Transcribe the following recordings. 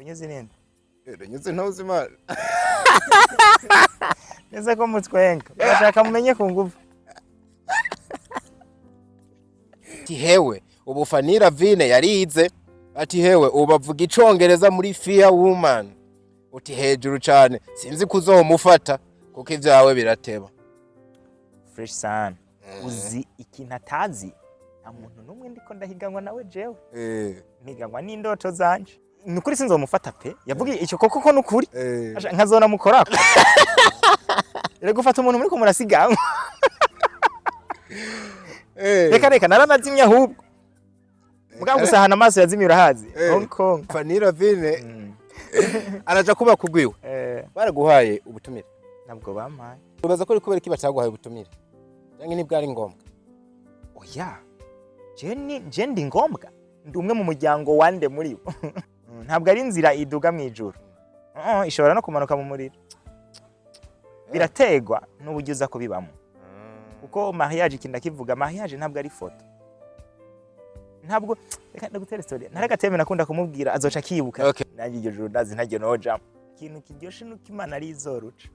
Runyuzi ninde? Runyuzi ntuzi Imana. Neza ko mutwenga, urashaka mumenye ku nguvu. Ati hewe, ubu Fanny Lavine yarize. Ati hewe, ubu bavuga icongereza muri Fear Woman. Uti hejuru cane, sinzi kuzomufata kuko ivyawe birateba. Fresh sana. Uzi ikintu atazi? Nta muntu n'umwe ndiko ndahiganwa nawe jewe. Mpiganwa n'indoto zanje. Ni ukuri sinzomufata pe. Yavuga icyo koko ko nukuri. Asha, nkazona mukorako. Rero gufata umuntu muriko murasiganwa. Reka reka, naranazimye ahubwo. Mugabo gusa ahantu amaso yazimye urahazi. Hong Kong. Fanny Lavine araja kuba kugwiwe. Baraguhaye ubutumire? Ntabwo bampaye. Ubaza ko ari kubera iki bataguhaye ubutumire? Canke ntibwari ngombwa? Oya. Je ndi ngombwa. Ndi umwe mu muryango wande muri bo. Ntabwo ari inzira iduga mu ijuru. Ishobora no kumanuka mu muriro. Birategwa n'uburyo uza kubibamo. Kuko mariage, ikintu ndakivuga, mariage ntabwo ari foto. Ntabwo, reka ndagutera story. Naragateme nakunda kumubwira azoca akibuka. Nanjye iryo juru ndazi ntaryo nojamo. Ikintu kiryoshe nuko Imana ari izoruca.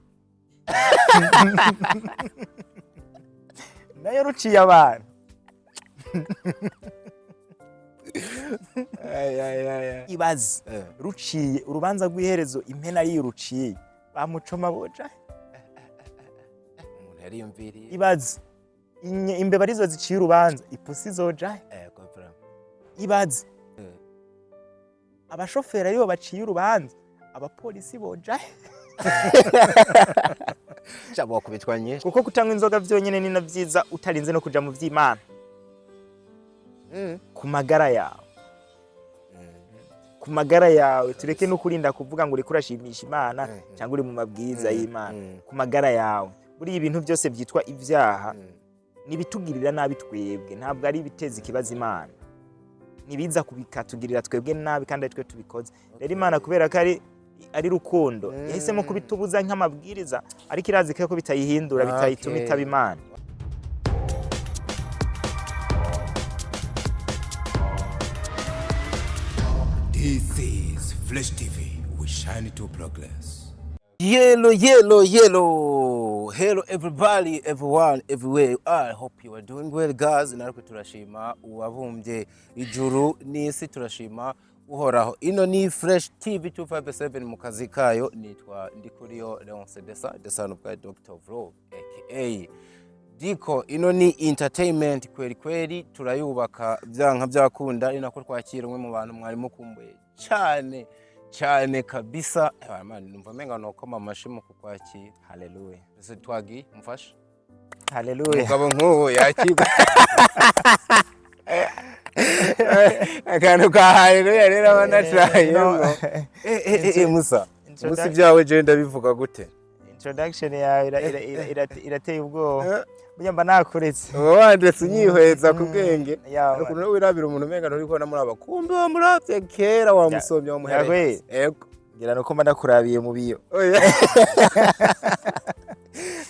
Nayo ruciye abantu. Ay, ay, ay, ay. Ibaze. Ruciye urubanza rw'iherezo, impena ariyo ruciye bamucoma boja. Umuntu yariyumviriye. Ibaze imbeba arizo ziciye urubanza, ipusi zoja. Comprends. Ibaze abashoferi aribo baciye urubanza, abapolisi boja. Sha, bokubitwa nyinshi. Kuko kutanywa inzoga vyonyene ni na vyiza utarinze no kuja mu vy'Imana. Ku magara yawe, ku magara yawe, tureke no kurinda kuvuga ngo uriko urashimisha Imana cyangwa uri mu mabwiriza y'Imana. Ku magara yawe, buriya ibintu byose byitwa ibyaha nibitugirira nabi twebwe, ntabwo ari ibiteza ikibazo Imana. Nibiza kubikatugirira twebwe nabi kandi ari twe tubikoze. Rero Imana, kubera ko ari rukundo, yahisemo kubitubuza nk'amabwiriza, ariko irazi ko bitayihindura, bitayituma itaba Imana. This is Flash TV. We shine to progress. Yellow, yellow, yellow. Hello everybody, everyone, everywhere you are. I hope you are doing well, guys. Natwe turashima uwabumbye ijuru n'isi, turashima Uhoraho. Ino ni Fresh TV 257 mu kazi kayo. Nitwa Ndikuriyo Leonce Desa, the son of God, Dr. Vlog, aka Diko. Ino ni entertainment kweri kweri, turayubaka byanka byakunda. Ari nako twakira umwe mu bantu mwari mukumbuye cyane cyane kabisa. Man, numva menga nokoma amashi mu kukwakira. Haleluya. Ese twagiye mufashe? Haleluya. Umugabo nk'ubu yakirwa akantu ka haleluya rero aba nacayemo. Musa musa, ibyawe je ndabivuga gute? Introduction yawe irateye ubwoba. Burya mba nakuretse. Uba wandetse unyihweza ku bwenge. Ya. Ukuntu wirabira umuntu umenga nturi kubona muraba, kumbe wamuravye kera, wamusomye, wamuhereye. Ego. Ngira nuko mba nakurabiye mu biyo. Oya.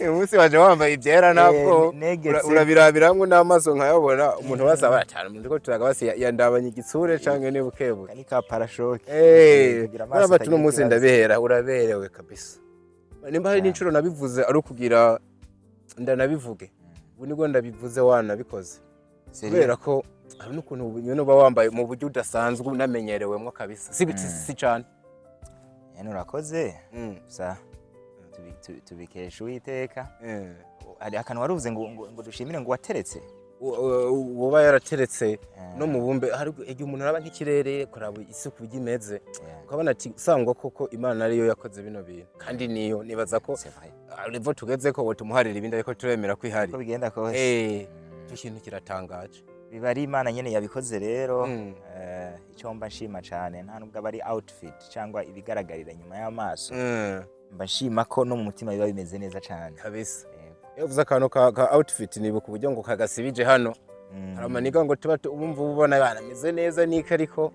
Uyu munsi waje wambaye ibyera ntabwo Negetse. Urabirabiramwo n'amaso nkayabona. Umuntu wese aba cyane umuntu ko turaga basi yandabanye igitsure canke ni bukebuke. Ni ka parashoke. Kugira amaso Urabona atagira uno munsi ikibazo. Ndabihera, uraberewe kabisa. Nimba hari n'inshuro nabivuze ari ukugira ndanabivuge, ubu nibwo ndabivuze wanabikoze, kubera ko hari n'ukuntu ubu nyene uba wambaye mu buryo udasanzwe unamenyerewemwo kabisa, si cane. Nyene urakoze. Gusa tubikesha Uwiteka. Hari akantu waruvuze ngo dushimire ngo wateretse. Uba yarateretse no mu bumbe. Hari igihe umuntu araba nk'ikirere, kuraba isi uko imeze, ukabona ati usangwa koko Imana ariyo yakoze bino bintu, kandi niyo nibaza ko C'est vrai. level tugeze ko tumuharira ibindi, ariko turemera ko ihari. Uko bigenda kose. Icyo kintu kiratangaje. Biba ari Imana nyene yabikoze rero. Icyo mba nshima cane nta nubwo aba ari outfit cyangwa ibigaragarira nyuma y'amaso. Mba nshima ko no mu mutima biba bimeze neza cane. Kabisa. Yego. Iyo uvuze akantu ka outfit, nibuka uburyo ngo kagasibije hano. Hari amaniga ngo tuba wumva ubona bana ameze neza niko, ariko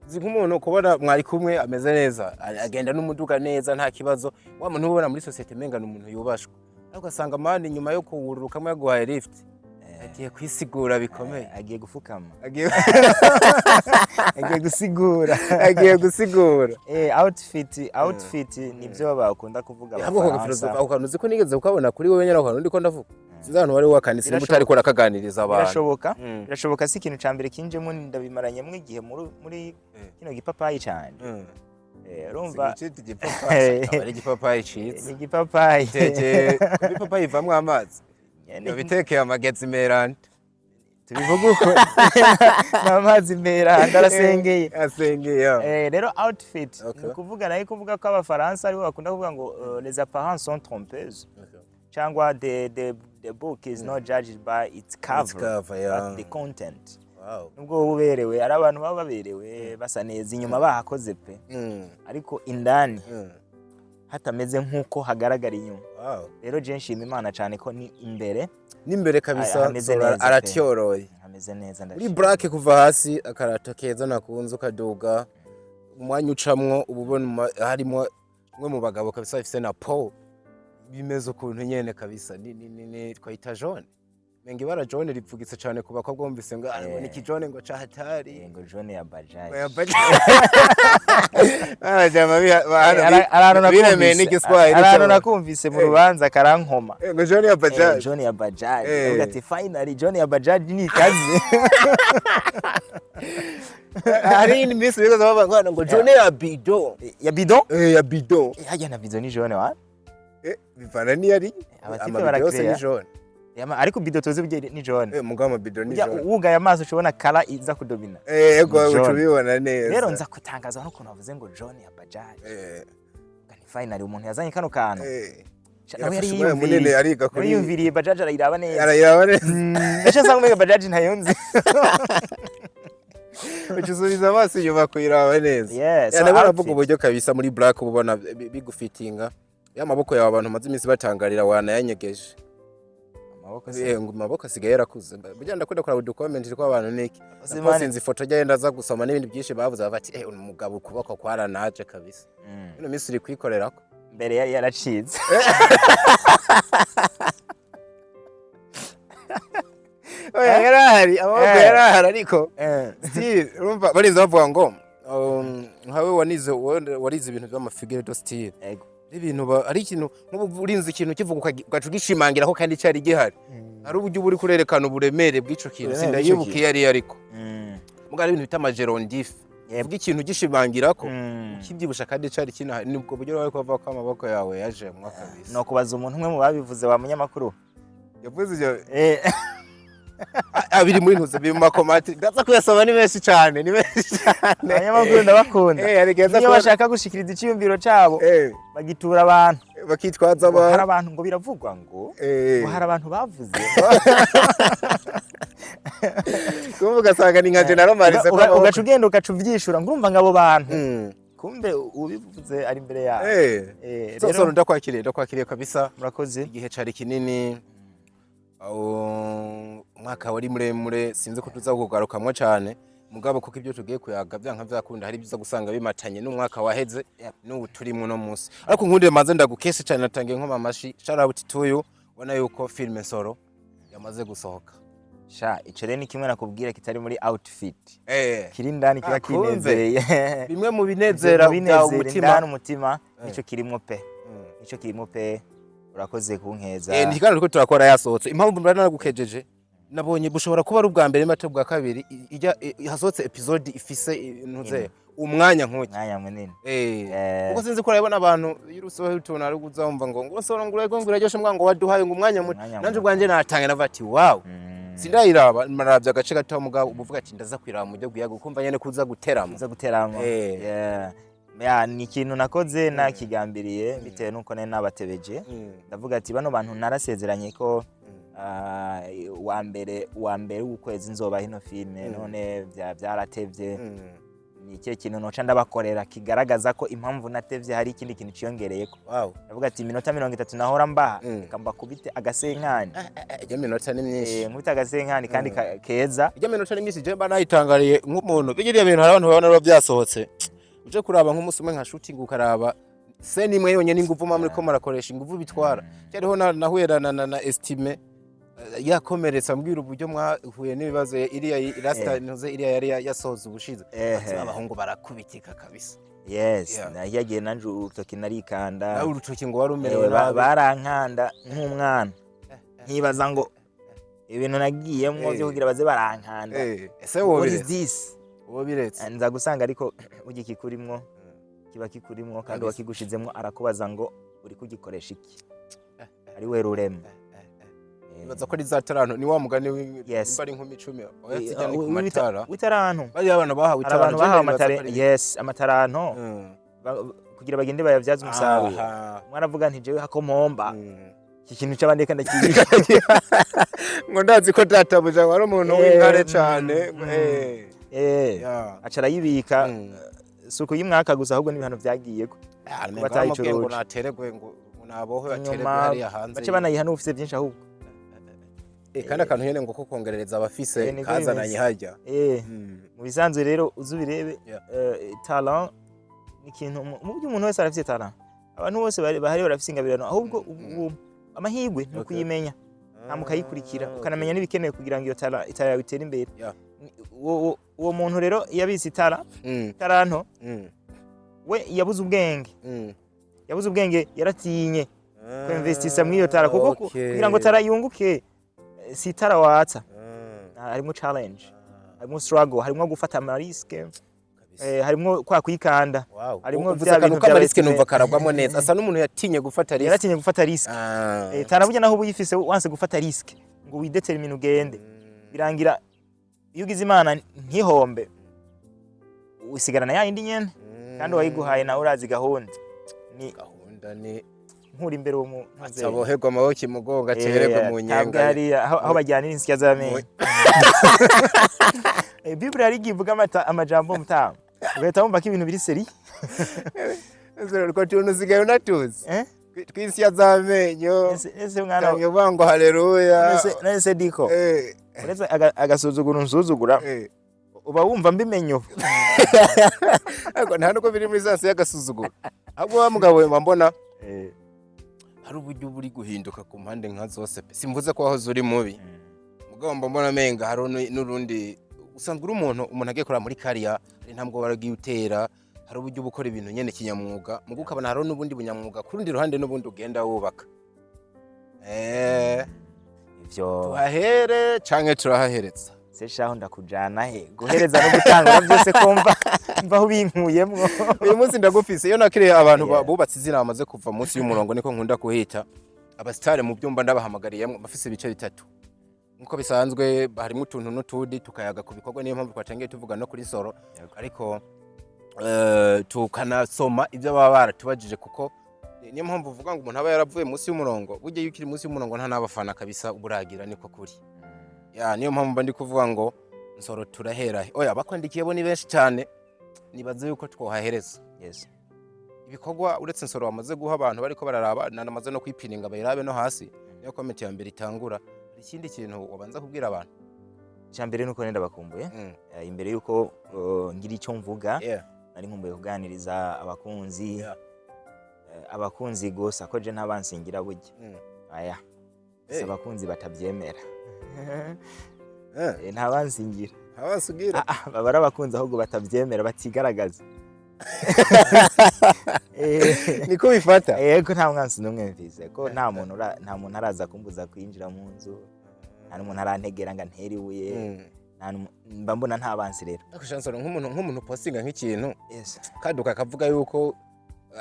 uzi nk'umuntu kubona mwari kumwe ameze neza, agenda n'umuduga neza, nta kibazo, wa muntu ubona muri société menga ni umuntu yubashwe, ariko ugasanga man nyuma yo kuwururukamo yaguhaye lift. Agiye kwisigura bikomeye. Agiye gufukama. Agiye. Agiye gusigura. Agiye gusigura. Outfit nibyo bakunda kuvuga Ahubwo ako Abafaransa. gafilosofe, ako kantu uzi ko nigeze kukabona kuri wowe nyene, ako kantu ndiko ndavuga, sinzi ahantu wari wakanditse nimba utariko urakaganiriza abantu. Birashoboka, birashoboka. Si ikintu ca mbere kinjemo, ndabimaranyemo igihe muri kino gipapayi canje. Urumva. Sigicita igipapayi, aba ari igipapayi ciza. Ni igipapayi. Tekeye kuba ipapayi ivamwo amazi. Nyene. Bitekeye amagezi meranda. Tubivuga uko, n'amazi meranda arasengeye. Asengeye. Rero outfit, ni ukuvuga nayo kuvuga ko Abafaransa aribo bakunda kuvuga ngo les apparences sont trompeuses, cyangwa the book is not judged by its cover, cover, yeah. but the content. Nubwo wowe uberewe, ari abantu baba baberewe, basa neza inyuma, bahakoze pe, ariko indani hatameze nk'uko hagaragara inyuma. Rero je nshima Imana cyane ko ni imbere N'imbere kabisa. Hameze Zora neza pe. Aratyoroye. Hameze neza, Muri ndashima. black kuva hasi, akarato keza nakunze, ukaduga umwanya ucamwo uba ubona harimo umwe mu bagabo kabisa bafise na po bimeze ukuntu nyene kabisa ni twayita jaune, menga ibara jaune ripfugitse cane ku bakobwa, bumvise ngo ah, ngo ni kijone, ngo cahatari. Ngo jaune ya bajaji. Oya, Abajama Hari ahantu biremeye nakumvise- n'igiswahili. hari ahantu Cyo. nakumvise mu rubanza karankoma. Ngo jaune ya bajaji. Jaune ya bajaji. Ndavuga ati finally jaune ya bajaji ni ikaze. Hari iyindi minsi bigoza bavuga ngo jaune ya bido. Ya bidon. Ya bidon. Hajya na bidon ni jaune wa. Bivana niyo ari. Abatipe Amabido yose ni barakrea. jaune. Ariko bidon tuzi burya ni jaune. Mugabo amabido ni Burya jaune. wugaye amaso ushobona kara iza kudomina. Ego. Ni Uca jaune. ubibona neza. Rero nza kutangazwa n'ukuntu bavuze ngo jaune ya bajaji. Ni finally umuntu yazanye kano kantu. Nawe yari Yarafashe umwanya munini yiyumviriye. ariga Nawe kuri yiyumviriye bajaji, arayiraba neza. Arayiraba neza. Naco nsanga umenga bajaji ntayonzi. Uca usubiza amaso inyuma kuyiraba neza. Yeah, so Nabo baravuga outfit. uburyo kabisa muri black uba ubona bigufitinga ya maboko yawe, abantu maze iminsi batangarira wanayanyegeje. Amaboko se. Ngo amaboko asigaye yarakuze. Burya ndakunda kuraba uducomment tw'abantu niki. Uzi Napostinze ifoto agenda aza gusoma n'ibindi byinshi bavuze, bati eh, umugabo ukuboko kwaranaje kabisa. Ino minsi uri kwikorerako. Mbere yari yaracitse. Oya, yarahari amaboko. Yarahari ariko still urumva barinze bavuga ngo nkawe wanize, warize ibintu by'amafigure de style. Ego. Ibintu ari ikintu nk'ubu urinze ikintu kivuga ugaca ugishimangiraho kandi cyari gihari, hari uburyo uba uri kurerekana uburemere bw'ico kintu. Uburemere bw'ico Sindayibuka kintu. iyo ari yo, ariko muga hari ibintu bita amagérondif. Uvuga ikintu ugishimangirako, ukibyibusha kandi cyari kinahari. Ni ubwo buryo bari kuvuga ko amaboko yawe yajemwo kabisa. No kubaza umuntu umwe mu babivuze wa munyamakuru. Yavuze ivyo abiri muri ntuze, biri mu makomati, ndaza kuyasoma, ni menshi cyane, ni menshi cyane. Abanyamakuru ndabakunda. Hari igihe aza Niyo kubona- bashaka gushikiriza iciyumviro cabo, bagitura abantu. Bakitwaza Ngo hari abantu. abantu, ngo biravugwa ngo ngo hari abantu bavuze. Kumva ugasanga ni nka General Marise. Ugaca ugenda ugaca uvyishura ngo urumva ngo abo bantu, kumbe ubivuze ari imbere yawe. So Rero so ndakwakiriye kabisa. Murakoze. Igihe cari kinini, umwaka wari muremure, sinzi ko tuza kugarukamwo cyane mugabo, kuko ibyo tugiye kuyaga byanka byakunda hari ibyiza gusanga bimatanye n'umwaka waheze n'ubu turimo uno munsi. Ariko nkundire maze ndagukeshe cyane, natangiye nkoma amashi. Shout out to you, ubona yuko filme Nsoro yamaze gusohoka. Sha, ico rero ni kimwe nakubwira kitari muri outfit, kiri indani kiba Ah, kumbe. kinezereye. Bimwe mu binezera Mu bya binezera umutima. indani umutima, nico kirimwo pe, nico kirimwo pe. Urakoze kunkeza. Ni ikiganiro turiko turakora yasohotse. Impamvu mbona naragukejeje, nabonye bushobora kuba ari ubwa mbere mate bwa kabiri ijya hasohotse episode ifise ntuze umwanya nk'uki. Umwanya munini. Kuko sinzi ko urabona abantu iyo usohoye utuntu ari uzumva ngo nsoro, ngo urego, ngo iraryoshe, mbwa ngo waduhaye ngo umwanya muto. Umwanya Nanje muto. ubwanje natanga navuga ati wow. Sindayiraba, maravye agace gato, mugabo ubuvuga ati ndaza kwiraba mu buryo bwiyaga, ukumva nyene kuza guterama. Uza guterama. Yeah. Ya, ni ikintu nakoze nakigambiriye bitewe nuko nari nabatebeje. Ndavuga ati bano bantu narasezeranye ko wa mbere w'ukwezi nzobaha ino filme, none byaratevye. Ni ikihe kintu noca ndabakorera kigaragaza ko impamvu natevye hari ikindi kintu ciyongereyeko? Ndavuga ati iminota 30 nahora mbaha, reka mbakubite agasenkani. Ijya minota ni myinshi. Nkubite agasenkani kandi keza. Ijya minota ni myinshi, je mba nayitangariye nk'umuntu bigiriye ibintu. Hari abantu babona biba byasohotse, uje kuraba nk'umunsi umwe nka shooting, ukaraba scène imwe yonyene, inguvu mwa muriko murakoresha, inguvu bitwara. Cyariho nahuye na estime. Yakomeretse ambwira uburyo mwahuye n'ibibazo, iriya rasta ntuze iriya yari yasohoze ubushize. Ati, abahungu barakubitika kabisa. Yes. Yagiye nanje urutoki narikanda. Nawe urutoki ngo wari umerewe nabi. Barankanda nk'umwana, nkibaza ngo ibintu nagiyemwo byo kugira baze barankanda, Ese what is wobiretse? this? Wobiretse? Nza gusanga ariko burya ikikurimwo kiba kikurimwo, kandi uwakigushizemwo arakubaza ngo uri kugikoresha iki, ari we rurema. Nibaza ko ari za taranto, ni wa mugani nimba ari inkumi 10, oya, zijya ni ku matara. W'itaranto. Bariya abantu bahawe Hari abantu itaranto, bahawe je ndibaza ko ari- yes, amataranto, kugira bagende bayabyaze umusaruro. Umwe aravuga nti: "Jewe hako mpomba iki kintu c'abandi, reka ndakibika." Ngo ndazi ko databuja wari umuntu w'inkare cane. Aca arayibika. Si ukuyimwaka gusa, ahubwo n'ibihano vyagiyeko. Ah, Kuba umenga baramubwiye ngo atayicuruje. nateregwe, ngo nabohwe, ateregwe Nyuma hariya hanze. bace banayiha n'ufise byinshi ahubwo. Kandi akantu nyene ngo ko kongerereza abafise Niko kazananye bimeze. harya. Mu bisanzwe rero uzi ubirebe, talent ni ikintu mu buryo umuntu wese arafise talent, abantu bose bahari barafise ingabirano, ahubwo ubu amahirwe ni ukuyimenya hama ukayikurikira, ukanamenya n'ibikenewe kugira ngo iyo talent, itara yawe itere imbere. Uwo muntu rero iyo abitse itara, itaranto, we yabuze ubwenge, yabuze ubwenge, yaratinye kwinvestisa muri iyo tara, kuko kugira ngo tara yunguke, si itara watsa. Harimo challenge, harimo struggle, harimo gufata ama risques, harimo kwa kwikanda, harimo Uvuze bya akantu bintu k'ama risques, bya numva karagwamo neza, asa n'umuntu yatinye gufata risque. Yaratinye gufata risque. Tara burya naho uba uyifise, wanse gufata risque ngo widetermine ugende, birangira iyo ugize Imana ntihombe, usigarana ya yindi nyene, kandi uwayiguhaye nawe urazi gahunda ni Gahunda ni nkura imbere uwo mu ataboherwa amaboko imugongo, atererwe mu Tabwe nyenga. Hariya aho bajyanira insya z'amenyo. Bible hari igihe ivuga amajambo mutamu ugahita wumva ko ibintu biri sérieux. Utwo tuntu usigaye unatuzi? Eh? Tw'isya z'amenyo. Ese mwana Tangiye uvuga ngo haleluya. Nese diko uretse agasuzuguro nsuzugura, uba wumva mbimenye ubu. Ariko nta nubwo biri muri sens y'agasuzuguro, ahubwo wa mugabo we mbona hari uburyo buri guhinduka ku mpande nka zose pe. Simvuze ko wahoze uri mubi, mugabo mba mbona amenga hari n'urundi usanzwe uri umuntu agiye kureba muri kariya, hari intambwe waragiye utera, hari uburyo uba ukora ibintu nyene kinyamwuga, mugo ukabona hariho n'ubundi bunyamwuga ku rundi ruhande, n'ubundi ugenda wubaka. Ivyo Tuhahere canke turahahereza? Se shaho, ndakujana he? Guhereza no gutangura byose kumva mbaho binkuyemwo. Uyu munsi ndagufise, iyo nakiriye abantu bubatse izina, bamaze kuva munsi y'umurongo, niko nkunda kuhita abasitari mu byumba, ndabahamagariyemo bafise ibice bitatu nkuko bisanzwe, harimo utuntu n'utundi, tukayaga ku bikorwa. Niyo mpamvu twatangiye tuvuga no kuri Nsoro, ariko tukanasoma ibyo baba baratubajije, kuko niyo mpamvu uvuga ngo umuntu aba yaravuye munsi y'umurongo. Burya iyo ukiri munsi y'umurongo nta n'abafana kabisa uburagira, niko kuri ya. Niyo mpamvu mba ndi kuvuga ngo Nsoro turahera he? Oya, bakwandikiye bo ni benshi cyane, nibaze yuko twohahereza ibikorwa uretse Nsoro bamaze guha abantu bariko bararaba, nanamaze no kwipininga bayirabe no hasi, niyo comment ya mbere itangura. Hari ikindi kintu wabanza kubwira abantu? Icya mbere nuko nenda bakumbuye. Imbere yuko ngira icyo mvuga, nari nkumbuye kuganiriza abakunzi. Abakunzi gusa, ko je ntabansingira burya. Aya gusa abakunzi batabyemera. Ntabansingira. Abasugira. Ah, ah, baba ari abakunzi ahubwo batabyemera, batigaragaza. Niko bifata. Yego, nta mwansi n'umwe mvise, ko nta muntu araza kumbuza kwinjira mu nzu, nta n'umuntu arantegera ngo antere ibuye. Mba mbona nta bansi rero. Ariko Chancellor, nk'umuntu postinga nk'ikintu kandi ukakavuga yuko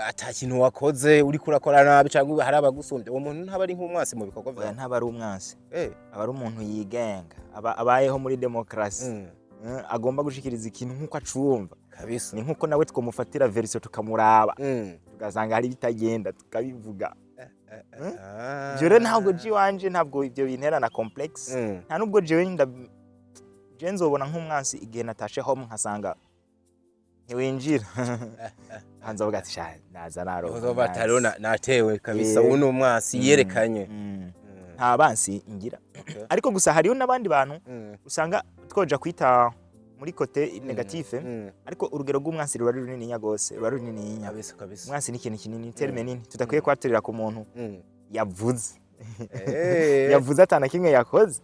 ata kintu wakoze, uriko urakora nabi cyangwa hari abagusumbya, uwo muntu ntaba ari nk'umwasi mu bikorwa Oya, byawe? ntaba ari umwansi, aba ari umuntu yigenga, aba abayeho muri demokarasi. Agomba gushikiriza ikintu nk'uko acumva. Ni nk'uko nawe twamufatira version tukamuraba, tugasanga hari ibitagenda, tukabivuga. Ibyo rero ntabwo ji wanje, ntabwo ibyo bintera na complexe. Nta nubwo jewe je nzobona nk'umwansi igihe natashe home nkasanga ntiwinjira, hanze avuga ati: "Sha, naza naronka Uzoba umwansi." atariho natewe kabisa. Ubu ni umwasi yerekanye. Nta bansi ngira, ariko gusa hariho n'abandi bantu usanga twoja kwita muri côté négatif, ariko urugero rw'umwansi ruba ari runininya gose, ruba runininya. Kabisa kabisa. Umwansi ni ikintu kinini, terme nini tudakwiye kwaturira ku muntu yavuze. Yavuze atana kimwe yakoze.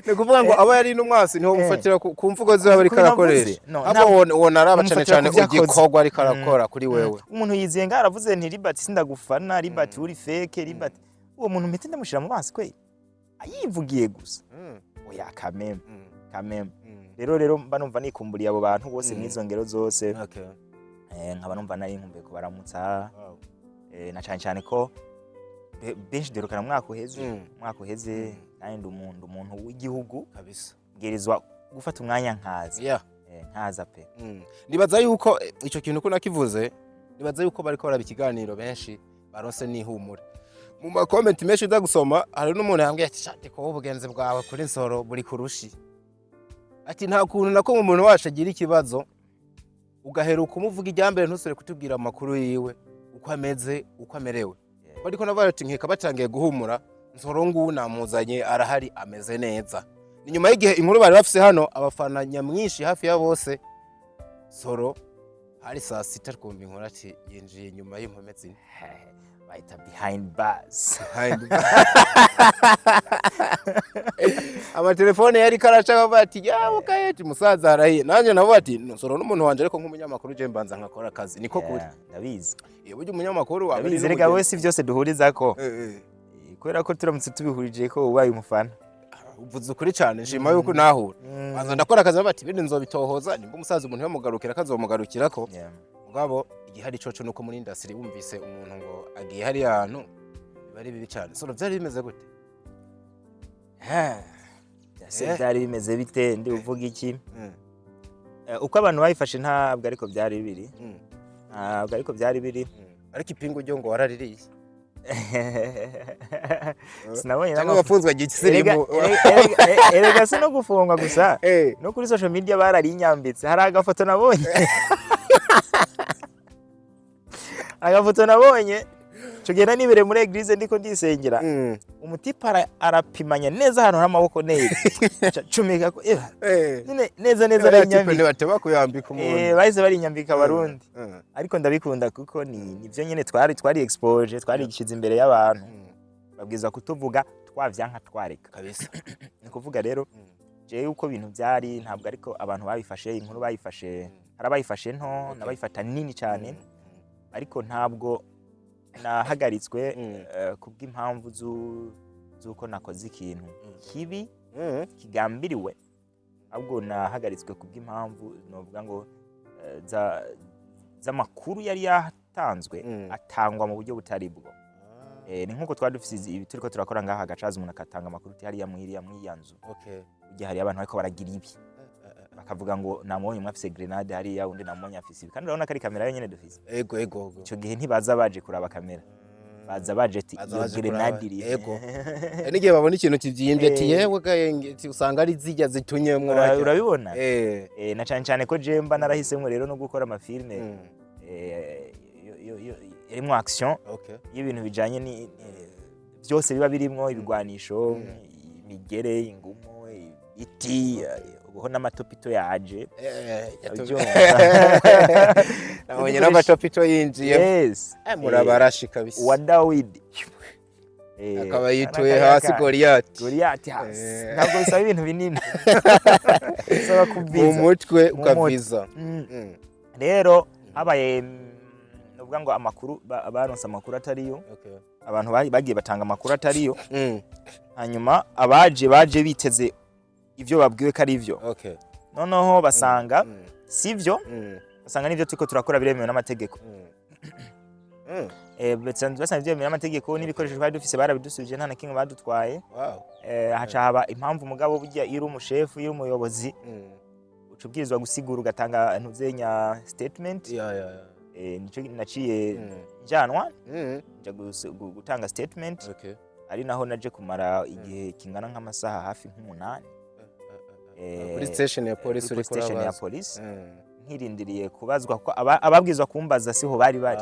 Ni ukuvuga ngo aba yari n'umwasi, niho mufatira ku mvugo ziwe ariko Ku bintu arakoresha. avuze. No, abo wonaraba cane Umufatira cane ku vyo akoze. igikorwa ariko arakora kuri wewe. Umuntu yiziye ngaho aravuze nti: "Libert, sindagufana, Libert, uri fake, Libert." Uwo muntu mpite ndamushira mu bansi kwe yivugiye gusa? Oya, kameme, kameme. Rero mba numva nikumburiye abo bantu bose mw'izo ngero zose. Nkaba numva nari nkumbuye kubaramutsa. Na cyane cyane ko benshi duherukana mu mwaka uheze. Umwaka uheze, kandi ndi umuntu w'igihugu, mbwirizwa gufata umwanya nkaza. Nkaza pe. Nibaza yuko ico kintu ko nakivuze, nibaza yuko bariko baraba ikiganiro benshi baronse n'ihumure. Mu ma comments menshi uza gusoma, hari n'umuntu yambwiye ati: "Shate ko ubugenzi bwawe kuri Nsoro buri kurushi." Ati: "Nta kuntu nako umuntu wacu agira ikibazo, ugaheruka umuvuga ijyambere, ntusubire kutubwira amakuru yiwe, uko ameze, uko amerewe." Bariko navuga ati: "Nkeka batangiye guhumura. Nsoro ngubu namuzanye, arahari, ameze neza." Ni nyuma y'igihe inkuru bari bafise hano, abafana nyamwinshi hafi ya bose, Nsoro hari saa 6 twumva inkuru ati yinjiye inyuma y'impome zine. Bahita behind bars. Behind. Amatelefone yari karaca, bavuga ati: "Yawe kayeti, umusaza arahiye." Nanjye navuga ati: "Nsoro n'umuntu wanje, ariko nk'umunyamakuru je mbanza nkakora akazi." Niko kuri. Yeah, ndabizi. Iyo burya umunyamakuru aba ari Ndabizi rega. n'umugenzi. We si byose duhurizako. Eh. Kubera ko turamutse tubihurije ko ubaye umufana. Uvuze ukuri cyane, nshima yuko nahura. Banza ndakora akazi, bati ibindi nzobitohoza, nimba umusaza umuntu yamugarukira akazomugarukirako. Mugabo igihari coco nuko muri industry wumvise umuntu ngo agiye hariya hantu, biba ari bibi cyane. Soro, byari bimeze gute? Ese byari bimeze bite? Ndi uvuga iki? Uko abantu babifashe ntabwo ariko byari biri. Ntabwo ariko byari biri. Ariko ipingu ryo ngo waraririye? Sinabonye Cyangwa wafunzwe igisirimu? Erega si no gufungwa gusa, no kuri social media bararinyambitse. Hari agafoto nabonye, agafoto nabonye icyo gihe nari nibereye muri église, ndiko ndisengera. Umutipe arapimanya neza ahantu hari amaboko neza. Ca cumika ko nyine neza neza Ararinyambika. Ararinyambika. Ntibateba kuyambika umuntu. Bahise barinyambika Abarundi. Ariko ndabikunda kuko ni nivyo nyene twari expose, twari gishize imbere y'abantu. Babwirizwa kutuvuga twavyanka twareka. Ni kuvuga rero, jewe uko ibintu byari ntabwo ariko abantu babifashe. Inkuru bayifashe, hari abayifashe nto n'abayifata nini cyane, ariko ntabwo nahagaritswe kubw'impamvu z'uko nakoze ikintu kibi kigambiriwe, ahubwo nahagaritswe kubw'impamvu novuga ngo z'amakuru yari yatanzwe, atangwa mu buryo butari bwo. Ni nk'uko twari dufise ibi turiko turakora ngaha, hagacaza umuntu agatanga amakuru uti: "Hariya mwiriya mw'iya nzu burya hariyo abantu bariko baragira ibi." Bakavuga ngo: "Namubonye umwe afise grenade hariya, undi namubonye afise ibi." Kandi urabona ko ari kamera yonyene dufise. Ego ego ego. Ico gihe ntibaza baje kuraba kamera, baza baje ati: Baza "Iyo baje grenade kuraba. iri." Ego. Hari n'igihe babona ikintu kivyimbye ati: "Yewe ga," ati, usanga ari zirya zitunyemwo barya. Urabibona. Na cane cane ko je mba narahisemwo rero no gukora amafilme irimwo action, y'ibintu bijanye ni byose biba birimwo ibigwanisho, imigere, ingumo, ibiti, ubuho n'amatopito yaje. Ubyumva? Nabonye n'amatopito yinjiye. Yes. Murabarashi kabisa. Uwa Dawidi. Akaba yituye hasi Goliyati. Goliyati hasi. Ntabwo bisaba ibintu binini, bisaba mu kuviza. mutwe. Mu Ukaviza. Rero habaye nuvuga ngo amakuru baronse amakuru atariyo. Abantu bagiye batanga amakuru atariyo. Hanyuma abaje baje biteze ivyo babwiwe ko ari ivyo, noneho basanga sivyo. Basanga n'ivyo turiko turakora biremewe n'amategeko. Basanze byemewe n'amategeko, n'ibikoresho twari dufise barabidusubije, nta na kimwe badutwaye. Haca haba impamvu. Mugabo burya iyo uri umushefu, iyo uri umuyobozi, uca ubwirizwa gusigura, ugatanga ntuzenya statement. Nico naciye njanwa, nja gutanga statement. Ari naho naje kumara igihe kingana nk'amasaha hafi nk'umunani. Kuri station ya polisi? Kuri Uri station ya kurabaza. polisi, nkirindiriye kubazwa, ko ababwirizwa kumbaza siho bari bari.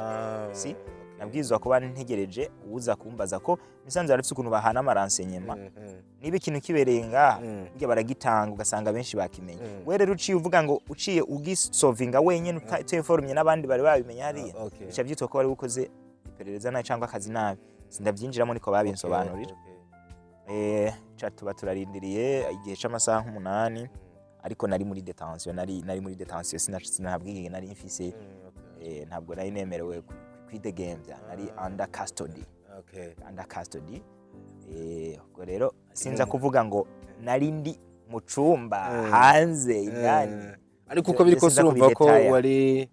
Si nabwirizwa kuba ntegereje uwuza kumbaza, ko misanzu barafise ukuntu bahana ama renseignements. Niba ikintu kibereye ngaha, burya baragitanga, ugasanga benshi bakimenye. We rero uciye uvuga ngo uciye ugisovinga wenyene, utinformye n'abandi bari babimenye hariya, bica byitwa ko wari ukoze iperereza nabi cyangwa akazi nabi, sindabyinjiramo, niko babinsobanurira. Ca tuba turarindiriye igihe c'amasaha nk'umunani, ariko nari muri détention, nari muri détention, sinahabwigenge nari mfise. Ntabwo nari nemerewe kwidegembya, nari under custody. Under custody. Ubwo rero sinza kuvuga ngo nari ndi mu cumba, hanze, indani. Ariko uko biri kose Sinza urumva ko kubi détailla. wari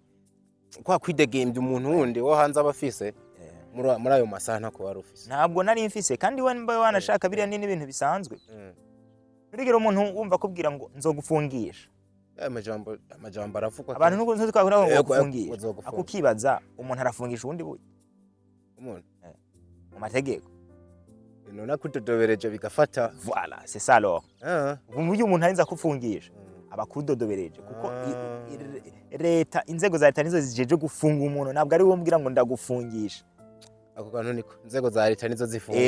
kwa kwidegembya umuntu wundi wo hanze aba afise muri ayo masaha ntako wari ufise. Ntabwo nari mfise, kandi we mba wanashaka biriya ni n'ibintu bisanzwe. Nturigera umuntu wumva akubwira ngo nzogufungisha. Amajambo aravugwa. Abantu ntuzi twakora ngo Yego, ngufungisha. Nzogufungisha. Ako ukibaza, umuntu arafungisha uwundi buye Umuntu mu mategeko? None akudodobereje bigafata. Voilà, c'est ça alors. Ubu buryo umuntu arinze akufungisha, aba akudodobereje, kuko leta, inzego za leta nizo zijeje gufunga umuntu, ntabwo ari wowe umbwira ngo ndagufungisha. Ako kantu niko inzego za leta nizo zifunga.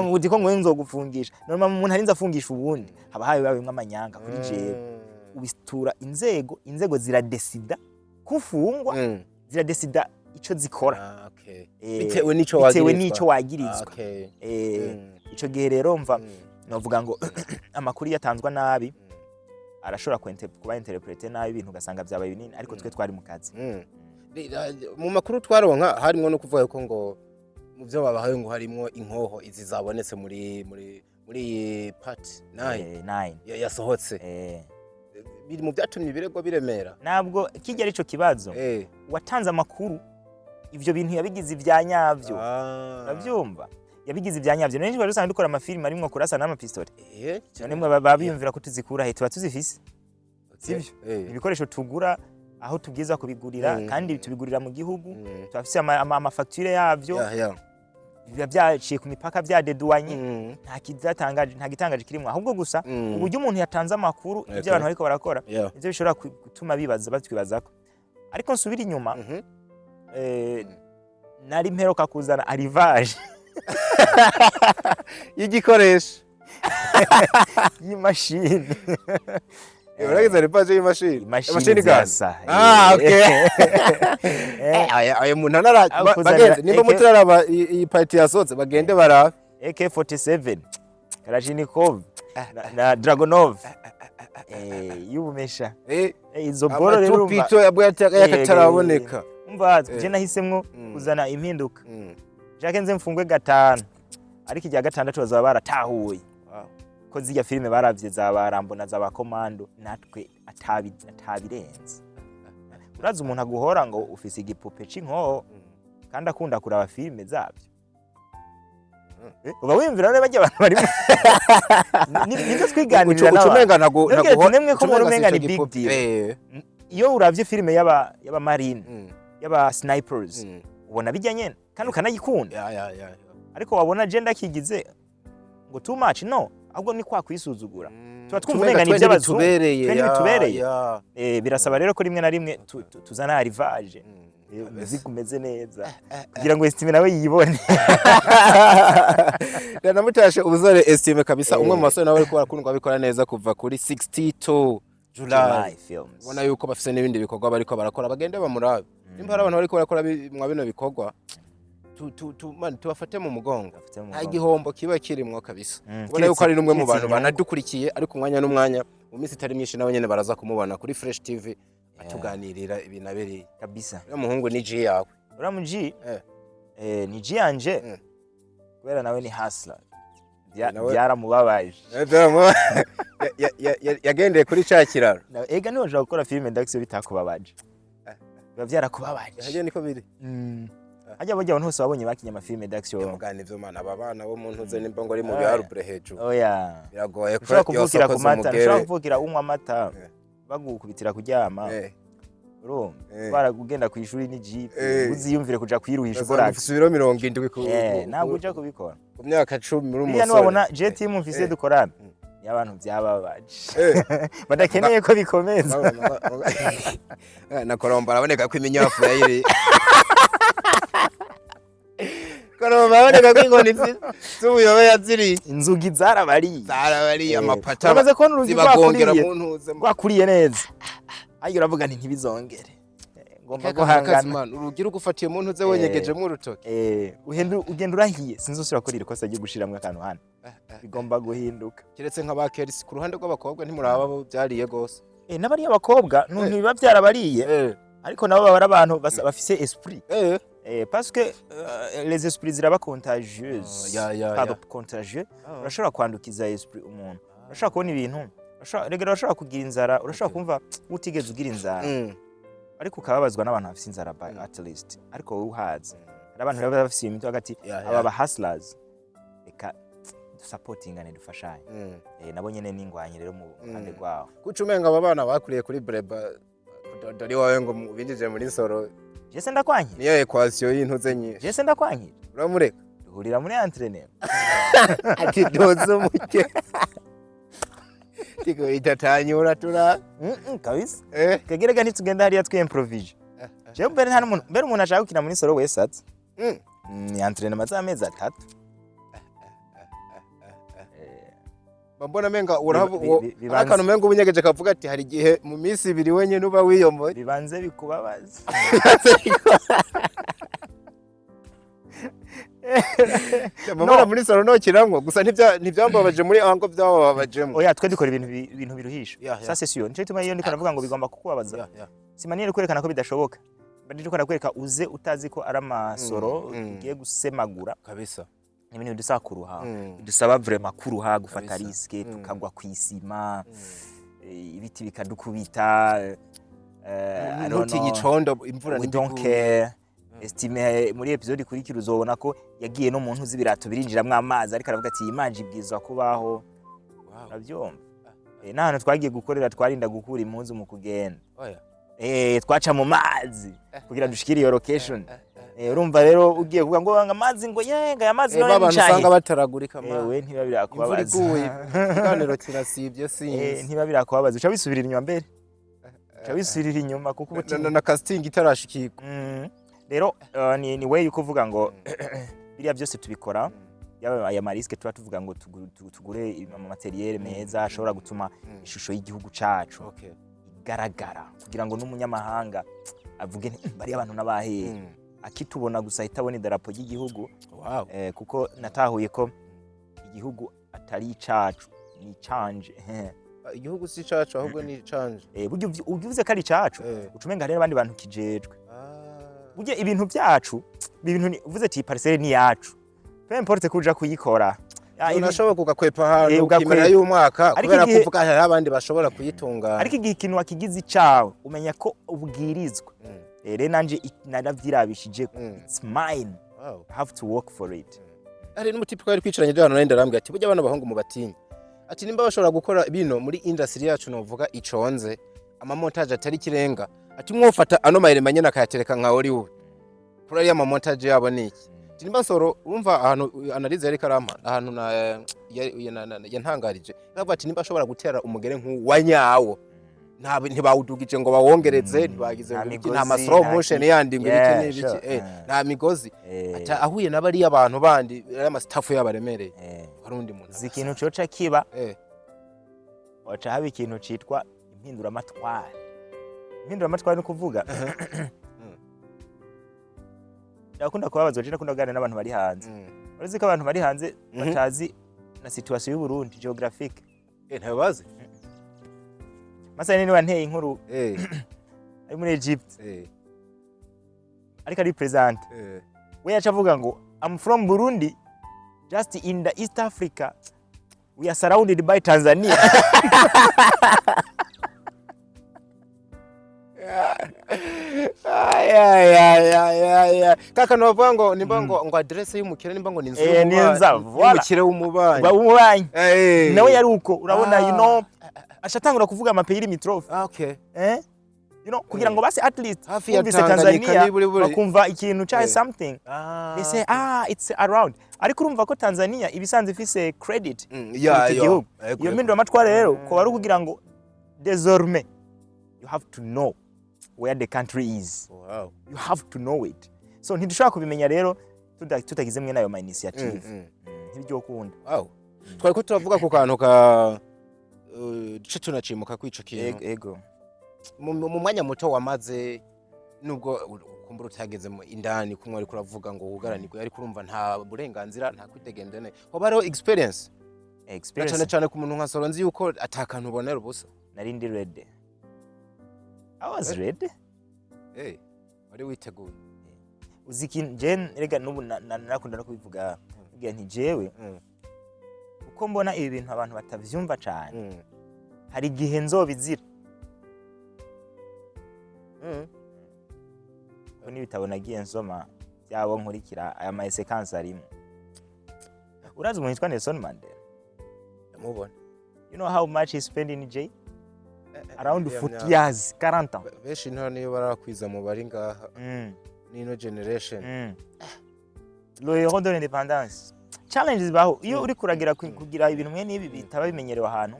Ngo uzi ko ngo nzogufungisha, normal umuntu arinze afungisha uwundi haba habaye babimwe amanyanga kuri jewe. Ubitura inzego, inzego zira décida kufungwa, zira décida ico zikora. Ah, okay. Bitewe Bitewe n'ico bitewe wagirizwa. n'ico wagirizwa. Ico gihe rero mva novuga ngo amakuru yatanzwa nabi arashobora kuba interprété nabi, ibintu ugasanga byabaye binini, ariko twe twari mu kazi. Mu makuru twaronka harimwo no kuvuga yuko ngo mu byo babahaye ngo harimwo inkoho izi zabonetse muri iyi part 9 Nine. Yasohotse. Biri mu byatumye ibirego biremera. Ntabwo kijya ari ico kibazo. Watanze amakuru ivyo bintu yabigize ibya nyavyo. Uravyumva, yabigize ibya nyavyo. None twari dusanzwe dukora amafilime arimwo kurasa n'amapistole. None mwe baba biyumvira ko tuzikura he? Tuba tuzifise, sivyo? Ibikoresho tugura aho tubwiza kubigurira, kandi tubigurira mu gihugu. Turafise amafacture yavyo. Biba byaciye ku mipaka, byadeduwanye. Nta kidatangaje, nta gitangaje kirimo, ahubwo gusa uburyo umuntu yatanze amakuru, ibyo abantu bariko barakora, nivyo bishobora gutuma bibaza, batwibazako. Ariko nsubira inyuma, nari mperuka kuzana arrivage y'igikoresho y'imashini. Uragize arrivage y'imashini? Imashini Imashini gun. zirasa. Ah, okay. Aya muntu anara Aho kuzanira bagenzi, nimba mutararaba iyi partie yasohotse, bagende barabe. AK47, Kalashnikov na Dragonov y'ubumesha. Izo boro rero urumva Amatupito yabwo yakataraboneka. Umva, je nahisemwo kuzana impinduka. Jacques, nze mfungwe gatanu, ariko irya gatandatu bazaba baratahuye ko zirya filime baravye za ba Rambo na za ba Commando, natwe atabirenze. Urazi umuntu aguhora ngo ufise igipupe c'inkoho kandi akunda kuraba filime zabyo. Uba wiyumvira rero barya abantu barimo nivyo twiganirira n'abantu. Ucumenga ntago Nabwira ati, nemwe ko ucumenga umenga si ni ico big gipupe. deal. Iyo uravye filime y'aba marine, y'aba snipers, ubona bijya nyene kandi ukanayikunda. Ya. Ariko wabona je ndakigize ngo too much, no, ahubwo ni kwa kwisuzugura. Tuba twumva Umenga umenga ni twe iby'abazungu. ntibitubereye, Twe ya, ntibitubereye. ya. Birasaba rero ko rimwe na rimwe tuzana arrivage, umuziki umeze neza kugira ngo Estime nawe yibone. Namutashe ubuzore Estime kabisa, umwe mu basore nawe ariko barakundwa, bikora neza kuva kuri 62 July. July Films. Ubona yuko bafise n'ibindi bikorwa bariko barakora, bagende bamurabe. Nimba hari abantu bariko barakora mwa bino bikorwa, man, tubafate mu mugongo. Bafate mu Nta mugongo. gihombo kiba kirimwo kabisa. Ubona yuko ari n'umwe mu kiretse bantu inyungu. banadukurikiye, ariko umwanya n'umwanya, mu minsi itari myinshi nawe nyene baraza kumubona kuri Fresh TV atuganirira ibintu abiriye. Kabisa. Uriya muhungu ni G yawe. Uriya mu G, ni G yanje, kubera nawe ni hustler. Byaramubabaje. Yagendeye kuri ca kiraro. Ega ntiwashobora gukora filime d'action bitakubabaje, biba byarakubabaje. Hajya niko biri. Hajya burya abantu bose wabonye bakinye amafilime d'action. Mugana ivyo mana, aba bana bo mu ntuze nimba ngo ari mu Oya. biharubure hejuru. Oya. Biragoye ko Ushobora kuvukira ku yosokoza mata, umugere. ushobora kuvukira unywa amata, bagukubitira kuryama, urumva, twara ugenda ku ishuri n'ijipe, uziyumvire kuja kwiruhisha Ugasanga ukora. ufise ibiro 70 Ntabwo uja kubikora. ku myaka 10 uri Buriya umusore. niwabona je team mfise dukorana, ni abantu byababaje badakeneye ko bikomeza. Na Korombo araboneka ko iminyafu yayiri. Korombo araboneka ko inkoni z'ubuyobe yaziriye. Inzugi zarabariye. Zarabariye, amapata. Uramaze kubona urugi zibagongera rwakuriye mu ntuze. rwakuriye neza, ariko uravuga nti ntibizongere. Ngomba guhangana. Urugira ugufatiye mu ntuze, wenyegejemo urutoki. Ugenda urahiye, sinzosubira gukora iri kosa ryo gushiramwo akantu hano, bigomba guhinduka. Keretse nka ba Kerisi ku ruhande rw'abakobwa, ntimuraba bo byariye gose. N'abariya bakobwa ntibiba byarabariye, ariko nabo baba ari abantu bafise esprit, parce que les esprits ziraba contagieuses. Oh, ya, ya, Pardon, ya. contagieux. Urashobora kwandukiza esprit umuntu, urashobora kubona ibintu, rega urashobora kugira inzara, urashobora kumva utigeze ugira inzara, ariko ukababazwa n'abantu bafise inzara by at least, ariko wowe uhaze. Hari abantu baba bafise imitwe hagati, aba ba hustlers, reka dusapotingane, dufashanye. Nabo nyene n'ingwanyi rero mu ruhande rwabo. Kuca umenga aba bana bakuriye kuri breba kudodora iwawe ngo binjije muri nsoro. Jese ndakwankira. Niyo équation y'intuze nyinshi. Jese ndakwankira. Uramureka? Duhurira muri entraînement. Ati doze umuke tiko itatanyura tura. Kabisa. Kegerega ntitugenda hariya twimprovije. Jewe mbere nta n'umuntu, mbere umuntu ashaka gukina muri solo wese ati ni entraînement z'amezi 3. Mbona menga uraba Bibanze. akantu menga ubunyegeje kavuga ati hari igihe mu minsi 2 wenyine uba wiyomoye. Bibanze bikubabaza. Mbona muri salo nokiramwo gusa ntibyambabaje muri ango byabababajemo. Oya, twe dukora ibintu ibintu biruhisha. Ya. Ça c'est sûr, nico gituma iyo ndiko ndavuga ngo bigomba kukubabaza, Ya. si manière kwerekana ko bidashoboka, mba ndiko ndakwereka uze utazi ko ari amasoro ugiye gusemagura. Kabisa. Ni ibintu bidusaba kuruha, bidusaba vraiment kuruha, gufata risque, tukagwa kw'isima, ibiti bikadukubita, I don't Ntutinye know. icondo, imvura. We don't care. Estime muri episode ikurikira uzobona ko yagiye no mu ntu z'ibirato birinjiramwo amazi, ariko aravuga ati iyi image ibwirizwa kubaho. Urabyumva? N'ahantu twagiye gukorera twarinda gukura impuzu mu kugenda. Oya. Twaca mu mazi kugira dushikire iyo location. Urumva rero ugiye kuvuga ngo amazi, ngo yenga aya mazi, none Abantu nicaye usanga bataragurika ma. Ewe, ntiba Imvura birakubabaza. iguye, ikiganiro kirasibye, sinzi. Ntiba birakubabaza, uca wisubirira inyuma, mbere uca wisubirira inyuma kuko uba Na casting itarashikirwa. Rero ni way yuko uvuga ngo biriya byose tubikora, yaba aya ma risques tuba tuvuga ngo tugure ama matériel meza ashobora gutuma ishusho y'igihugu cacu igaragara, kugira ngo n'umunyamahanga avuge nti, bariya abantu n'abahehe?" Akitubona gusa ahita abona idarapo ry'igihugu. Kuko natahuye ko igihugu atari icacu, ni icanje. Igihugu si icacu, ahubwo ni icanje. Burya uvuze ko ari icacu, uca umenga hari n'abandi bantu kijejwe. Burya ibintu byacu, ibintu uvuze ati iyi parcelle ni iyacu, peu importe ko uja kuyikora. Unashobora kugakwepa ahantu Ugakwepa. ukimera y'umwaka Ariko kubera kuvuga hari abandi bashobora kuyitunganya. Ariko igihe ikintu wakigize icawe, umenya ko ubwirizwa. Rero nanje naravyirabishije, it's mine. I have to work for it. Hari n'umutipe twari twicaranye hano, nari ndarambwira ati burya bano bahungu mubatinye, ati nimba bashobora gukora bino muri industry yacu, novuga iconze ama montage atari ikirenga, ati mwofata ano mayere manyene akayatereka nka Hollywood kuri ariya ma montage yabo niki. Ati nimba nsoro urumva ahantu analyse yariko arampa, ahantu na yantangarije, aravuga ati nimba ashobora gutera umugere nk'uwa nyawo, ntibawudugije ngo bawongereze, ntibagize Nta ngo ibiki, nta migozi, ma slow nta motion yandi ngo ibiki n'ibiki, nta migozi. Ata ahuye n'abariya abantu bandi, ariya ma staff yabo aremereye, hari undi muntu. Uzi ikintu coca kiba? Waca haba ikintu citwa impinduramatwara. Impinduramatwara ni ukuvuga, ndakunda kubabazwa, je ndakunda kuganira n'abantu bari hanze. Urazi ko abantu bari hanze batazi na situation y'u Burundi géographique? Ntayo bazi. Masani niwe yanteye inkuru, ari muri Egypt, ariko ari president. We yaca avuga ngo I'm from Burundi, just in the East Africa, we are surrounded by Tanzania. Ay, ay, ay, ay, ay, ay. Kaka novuga ngo nimba ngo adresse y'umukire, nimba ngo ni inzu Ni inzu, voilà. y'umukire w'umubanyi. Ba umubanyi. Nawe yari uko urabona, acatangura kuvuga ama pays limitrophes. Ah, okay. Kugira ngo basi at least Hafi ya bumvise Tanganyika Tanzania, ni buri. bakumva ikintu ca something. Ah. They say, ah, it's around, ariko urumva ko Tanzania ibisanzwe ifise credit muri iki gihugu. Ego, Iyo ego. mpinduramatwara rero ko bari kugira ngo désormais you have to know where the country is. You have to know it. So ntidushobora kubimenya rero tutagize mwe nayo ma initiative. Ntibyokunda. Wow. Twari ko turavuga ku kantu ka duce tunacimuka kw'ico kintu. Ego. Mu mwanya muto wamaze Nubwo kumbura utageze mu indani kumwe, ariko uravuga ngo wugaranirwe, ariko urumva nta burenganzira, nta kwidegemvya, hoba hariho experience na Experience. Cane cane ku muntu nka Soro, nzi yuko atakantu ubonera ubusa. Nari ndi ready, I was ready. Eh, wari witeguye. Uzi ikintu, je rega n'ubu narakunda no kubivuga, ngira nti jewe uko mbona ibi bintu abantu batavyumva cane, hari igihe nzobizira, ko n'ibitabo nagiye nsoma byabo nkurikira aya ma séquences arimo. Urazi umuntu yitwa Nelson Mandela? Ndamubona. You know how much he spent in jail? Around Iriya 40 myaka. years, 40 ans. Benshi nta niyo barakwiza mu bari ngaha n'ino generation. Le héros de l'indépendance. Challenges baho iyo uri kuragira kugira ibintu mwe n'ibi bitaba bimenyerewe ahantu.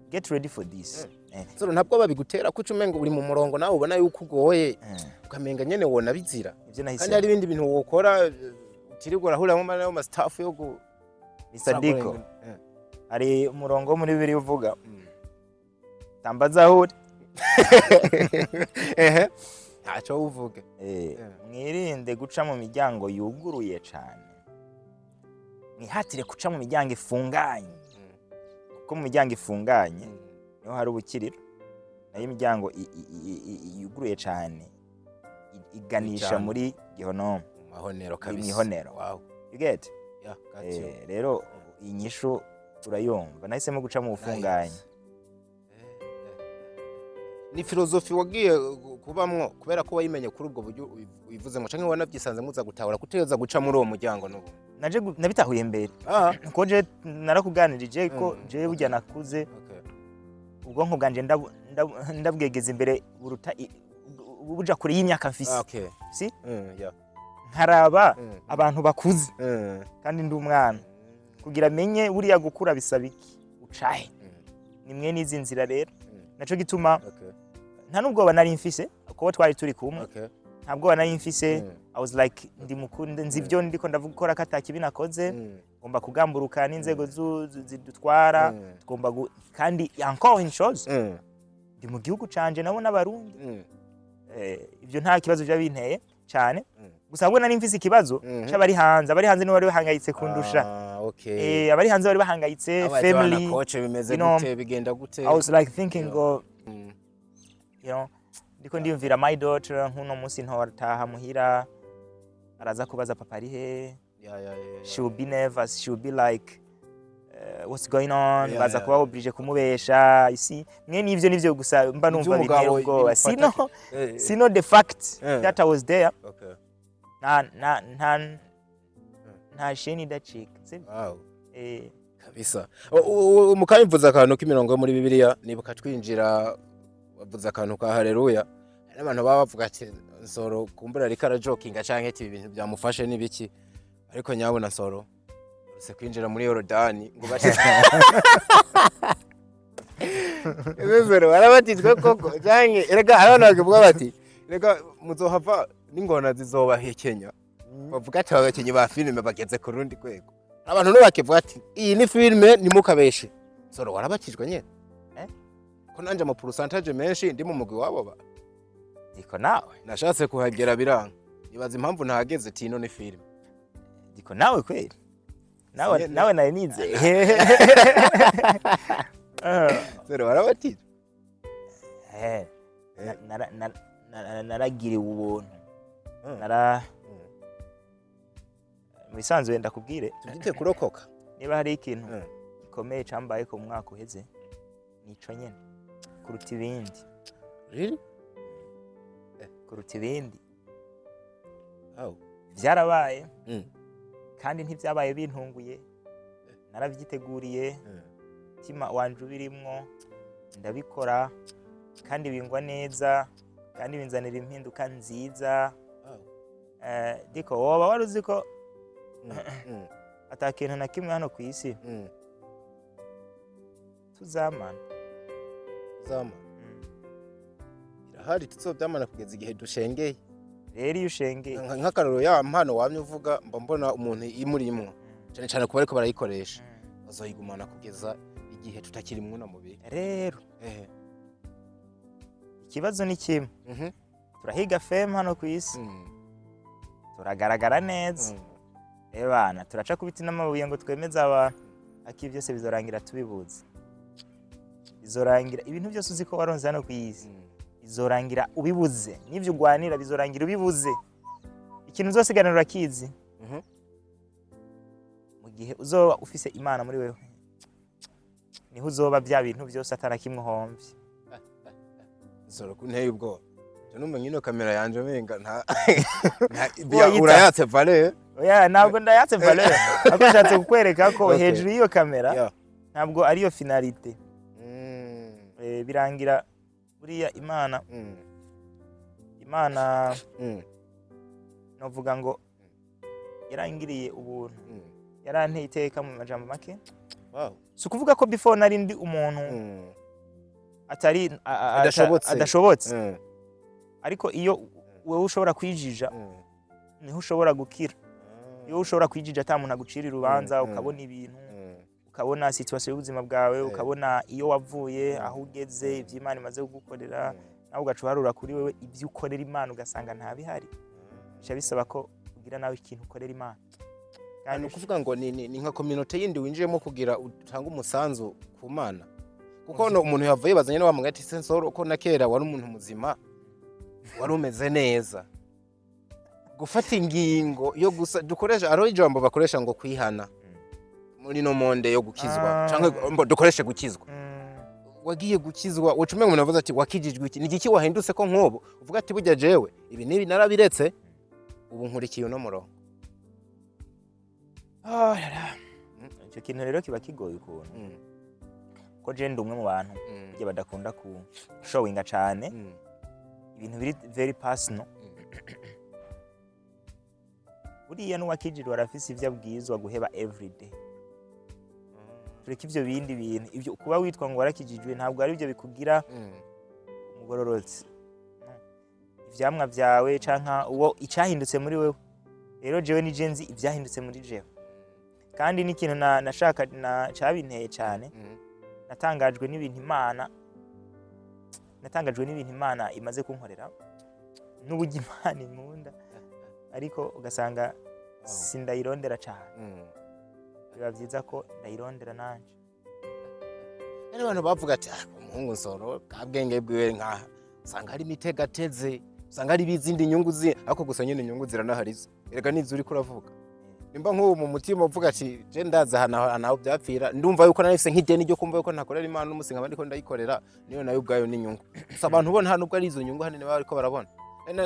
Get ready for this. Soro, ntabwo babigutera kuko umenga uri mu murongo, nawe ubona yuko ugoye, ukamenga nyene wona bizira, Ivyo nahise kandi hari ibindi bintu wokora utirirwa urahuriramo n'ayo ma staff yo gu Mr. Diko, hari umurongo wo muri Bibiliya uvuga tambaza aho uri. Ehe, ntacyo uvuge. Mwirinde guca mu miryango yuguruye cane, mwihatire guca mu miryango ifunganye, kuko mu miryango ifunganye niho hari ubukiriro, nayo imiryango yuguruye cane iganisha Ijana. muri gihonomu. Mu mahonero kabisa. Mwihonero. Wow. You get? Yeah, got you. Rero inyishu urayumva, nahisemo guca mu bufunganye. Nice. Ni filozofi wagiye kubamwo kubera ko wayimenye kuri ubwo buryo uyivuzemo, canke wanavyisanze muza gutahura kuteza guca muri uwo muryango n'ubu? Naje nabitahuye mbere, ko je narakuganirije ko jewe burya nakuze, ubwonko bwanje ndabwegeza imbere buruta buja kure y'imyaka mfise. Si? Nkaraba abantu bakuze kandi ndi umwana, kugira menye buriya gukura bisaba iki, ucahe. Ni mwe n'izi nzira rero. Naco gituma nta n'ubwoba nari mfise kuko twari turi kumwe. Nta bwoba nari mfise. I was like, ndi mukuru, nzi ibyo ndiko ndavuga ko ata kibi nakoze. Ngomba kugamburuka n'inzego zidutwara. Tugomba kandi encore une chose, ndi mu gihugu canje nabo n'Abarundi. Ibyo nta kibazo byaba binteye cyane. Gusa ahubwo nari mfise ikibazo c'abari hanze. Abari hanze nibo bari bahangayitse kundusha. Abari hanze bari bahangayitse. Abaye Family. bana, coach, bimeze gute, bigenda gute? I was like thinking of ndiko ndiyumvira my daughter, nk'uno munsi ntotaha muhira, araza kubaza papa ari he. She will be nervous, she will be like, "What's going on?" Baza kuba obligé kumubesha, you see? Mwe nivyo nivyo gusa mba numva bintera Ivy'umugabo ubwoba. bimufata. Sino sino the fact that I was there, nta sheni idacika, sibyo? Kabisa. Mukanya mvuze akantu k'imirongo yo muri Bibiliya, nibuka twinjira bavuze akantu ka haleluya. Hari n'abantu baba bavuga ati Nsoro kumbura ariko arajokinga, canke ati ibi bintu byamufashe n'ibiki, ariko nyabona Nsoro uretse kwinjira muri Yorodani ngo batize. Nsoro, warabatijwe koko? Canke erega hari abantu bakivuga bati rega muzohava n'ingona zizobahekenya, bavuga ati aba bakinyi ba filime bageze ku rundi rwego. Abantu no bakivuga ati iyi ni filime, ntimukabeshe. Nsoro, warabatijwe nyene? Eh? Ko nanje ama pourcentage menshi ndi mu mugwi wabo ba Ndiko nawe. Nashatse kuhagera biranga, nibaza impamvu ntahageze, tino ni filime. Ndiko nawe kweli, nawe. Nawe nari nizeye. Nsoro, warabatijwe? Naragiriwe ubuntu. Nara mu bisanzwe, ndakubwire, Tubyite kurokoka. niba hari ikintu gikomeye cambaye ku mwaka uheze, nico nyene kuruta ibindi. Really? Kuruta ibindi. How? Vyarabaye kandi ntibyabaye bintunguye, naravyiteguriye, mutima wanje ubirimwo, ndabikora kandi bingwa neza, kandi binzanira impinduka nziza. Diko, woba wari uzi ko ata kintu na kimwe hano ku isi tuzamana? Zama irahari, tuzobyamana kugeza igihe dushengeye. Rero iyo ushengeye, Nk'akarorero, ya mpano wamye uvuga, mba mbona umuntu imurimwo cyane cyane kuba ariko barayikoresha, bazoyigumana kugeza igihe tutakiri na mubiri. Rero Ehe. ikibazo ni kimwe. Turahiga fame hano ku isi, turagaragara neza, ebana turaca ku biti n'amabuye ngo twemeze abantu, ariko ibi byose bizorangira tubibuze. Bizorangira ibintu byose uzi ko waronze hano ku isi bizorangira ubibuze, n'ibyo ugwanira bizorangira ubibuze. Ikintu uzosiganira urakizi? Mu gihe uzoba ufise Imana muri wewe, niho uzoba bya bintu byose atana kimwe uhomvye. Nsoro, kunteye ubwoba. Je numva nkino kamera yanje menga nta Woyita. Urayatse valeur. Oya, ntabwo ndayatse valeur, ariko nshatse kukwereka ko hejuru y'iyo kamera ntabwo ariyo finalité. Birangira buriya Imana, Imana novuga ngo yarangiriye ubuntu, yaranteye iteka mu majambo make. Si ukuvuga ko before nari ndi umuntu atari Adashobotse. Adashobotse, ariko iyo wowe ushobora kwijija, niho ushobora gukira. Iyo ushobora kwijija ata muntu agucira urubanza, ukabona ibintu, ukabona situation y'ubuzima bwawe, ukabona iyo wavuye, aho ugeze, ibyo Imana imaze kugukorera, nawe ugaca uharura kuri wewe ibyo ukorera Imana, ugasanga ntabihari, bica bisaba ko ugira nawe ikintu ukorera Imana. Ni Kandi ukuvuga ngo ni nka communauté yindi winjiyemo kugira utange umusanzu ku Mana, kuko no umuntu yavuye bazanye no ati: "Se Nsoro, ko na kera wari umuntu muzima, wari umeze neza." Gufata ingingo yo gusa dukoresha, hariho ijambo bakoresha ngo kwihana muri no monde yo gukizwa, canke mbo dukoreshe gukizwa. Wagiye gukizwa, ucume umuntu avuze ati: "Wakijijwe iki? Ni igiki wahindutse?" Ko nk'ubu uvuga ati: "Burya jewe ibi n'ibi narabiretse, ubu nkurikiye uno murongo." Ah, là là. Icyo kintu rero kiba kigoye ukuntu, ko je ndi umwe mu bantu burya badakunda ku showinga cane ibintu biri very personal. Buriya n'uwakijijwe arafise ivyo abwirizwa guheba everyday. Tureke ivyo bindi bintu, ivyo kuba witwa ngo warakijijwe ntabwo ari byo bikugira umugororotsi. No. Ivyamwa vyawe canka uwo icyahindutse muri wewe. Rero jewe ni je nzi ivyahindutse muri jewe, kandi n'ikintu nashaka na cabinteye cyane, natangajwe n'ibintu Imana imaze kunkorera n'uburyo Imana inkunda, ariko ugasanga sindayirondera cyane. Biba byiza ko ndayirondera nanje. Hari abantu bavuga ati: "Ah, umuhungu Nsoro bwa bwenge bwiwe, nkaha usanga hari imitego ateze, usanga hari izindi nyungu zi." Ariko gusa nyine inyungu ziranaharizo erega, n'ivyo uriko uravuga. Nimba nk'ubu mu mutima uvuga ati: "Je ndazi ahantu aho byapfira, ndumva yuko narifise nk'ideni ryo kumva yuko ntakorera Imana n'umusi nkaba ndiko ndayikorera," niyo nayo ubwayo ni inyungu. Gusa abantu bo nta nubwo ari izo nyungu hanini baba bariko barabona.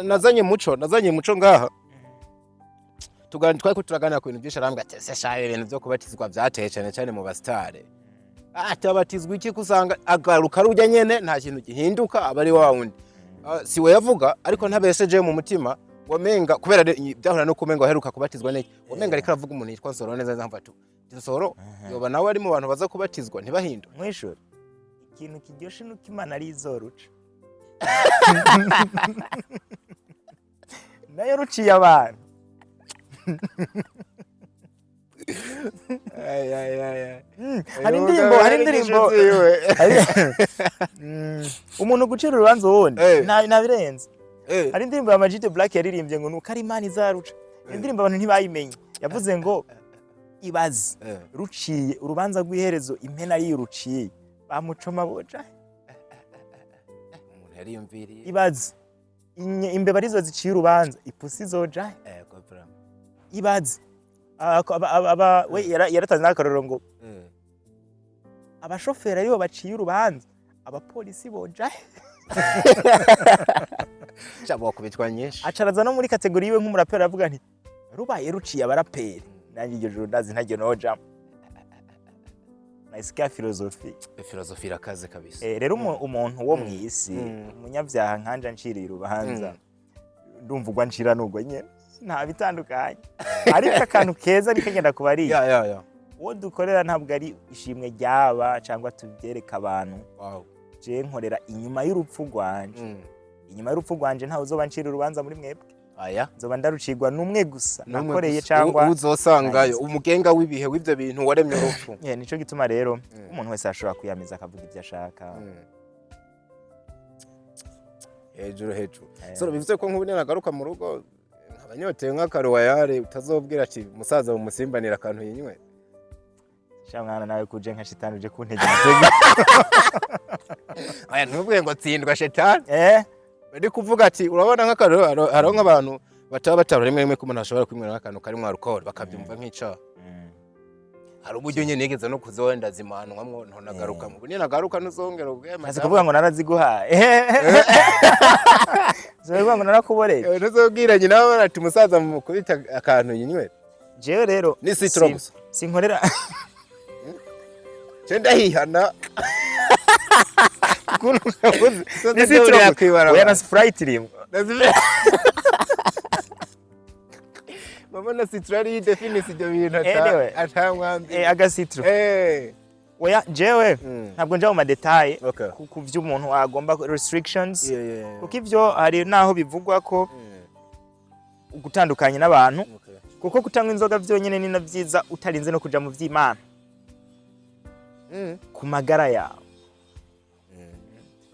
Nazanye muco ngaha, tugani twari ko turaganira ku bintu byinshi, arambwira ati: "Ese shaye, ibintu byo kubatizwa byateye cyane cyane mu basitare." Ati: "Abatizwa iki ko usanga agaruka ari urya nyene, nta kintu gihinduka, aba ari wa wundi?" Ah, si we yavuga, ariko ntabesheje mu mutima wamenga kubera byahura no kumenga waheruka kubatizwa n'iki, wamenga ariko aravuga umuntu yitwa Nsoro neza neza. Mva tu Nsoro yoba nawe ari mu bantu baza kubatizwa ntibahindure. Mwishuri, ikintu kiryoshe nuko Imana ari izoruca nayo ruciye abantu. Hari indirimbo umuntu gucira urubanza uwundi ntabirenze. Hari indirimbo ya Majid Black yaririmbye ngo nuko ari Imana izaruca. Iyo ndirimbo abantu ntibayimenye. Yavuze ngo: "Ibaze ruciye urubanza rw'iherezo, impena ariyo ruciye, bamucoma boja." Umuntu yariyumviriye. Ibaze imbeba arizo ziciye urubanza, ipusi zoja? Ego vraiment. Ibaze we yaratanze n'akarorero ngo abashoferi aribo baciye urubanza, abapolisi boja? Cyabo kubitwa nyinshi. Acaraza no muri catégorie yiwe nk'umuraperi, aravuga nti: "Rubaye ruciye abaraperi, nanjye iryo joro ndazi ntaryo nojamo." Nayisikia philosophie. Philosophie irakaze kabisa. Rero umuntu wo mw'isi, umunyabyaha nkanje, nciriye urubanza, ndumva ugwa ncira nubwo nyene nta bitandukanye, ariko akantu keza niko ngenda kubariya. Ya. Uwo dukorera ntabwo ari ishimwe ryaba cyangwa tubyereka abantu. Je nkorera inyuma y'urupfu rwanje. Inyuma y'urupfu rwanje ntawe uzoba ncira urubanza muri mwebwe. Aya. Nzoba ndarucirwa n'umwe gusa N'umwe nakoreye gusa. cyangwa Uzosangayo umugenga w'ibihe w'ivyo bintu waremye urupfu. Yeah, nico gituma rero umuntu wese ashobora kwiyamiza akavuga ibyo ashaka. Hejuru hejuru. So bivuze ko nk'ubu nagaruka mu rugo nkaba nyotewe nk'aka Royal, utazobwira ati musaza mumusimbanira akantu yinywe? Sha mwana, nawe kuje nka shitani uje kuntega imitego. Aya, ntubwiye ngo tsindwa shetani. Ndi kuvuga ati urabona nk'akaro, hariho nk'abantu bataba batara rimwe rimwe ko umuntu ashobora kwinywera nk'akantu karimo alcohol bakabyumva nk'icaha. Hari uburyo nyine nigeze no kuza wenda zimanwamwo ntonagaruka mu nagaruka ntuzongera ubwe. Ntazi kuvuga ngo naraziguhaye, uzi kuvuga ngo narakuboreye. Ntuzobwira nyina we ati umusaza mukubita akantu yinywera? Jewe rero Ni citron gusa. Sinkorera. Je ndahihana. Ukuntu navuze ni Ni citron citron kwibarabara. Oya, na Sprite irimo. Mama, na citron ari definise ibyo bintu Anyway. atamwambi. Aga citron. Oya, jewe ntabwo nja mu ma détails ku vy'umuntu agomba restrictions, kuko ivyo hari naho bivugwa ko gutandukanye n'abantu, kuko kutanywa inzoga vyonyene ni na vyiza utarinze no kuja mu vy'Imana ku magara yawe,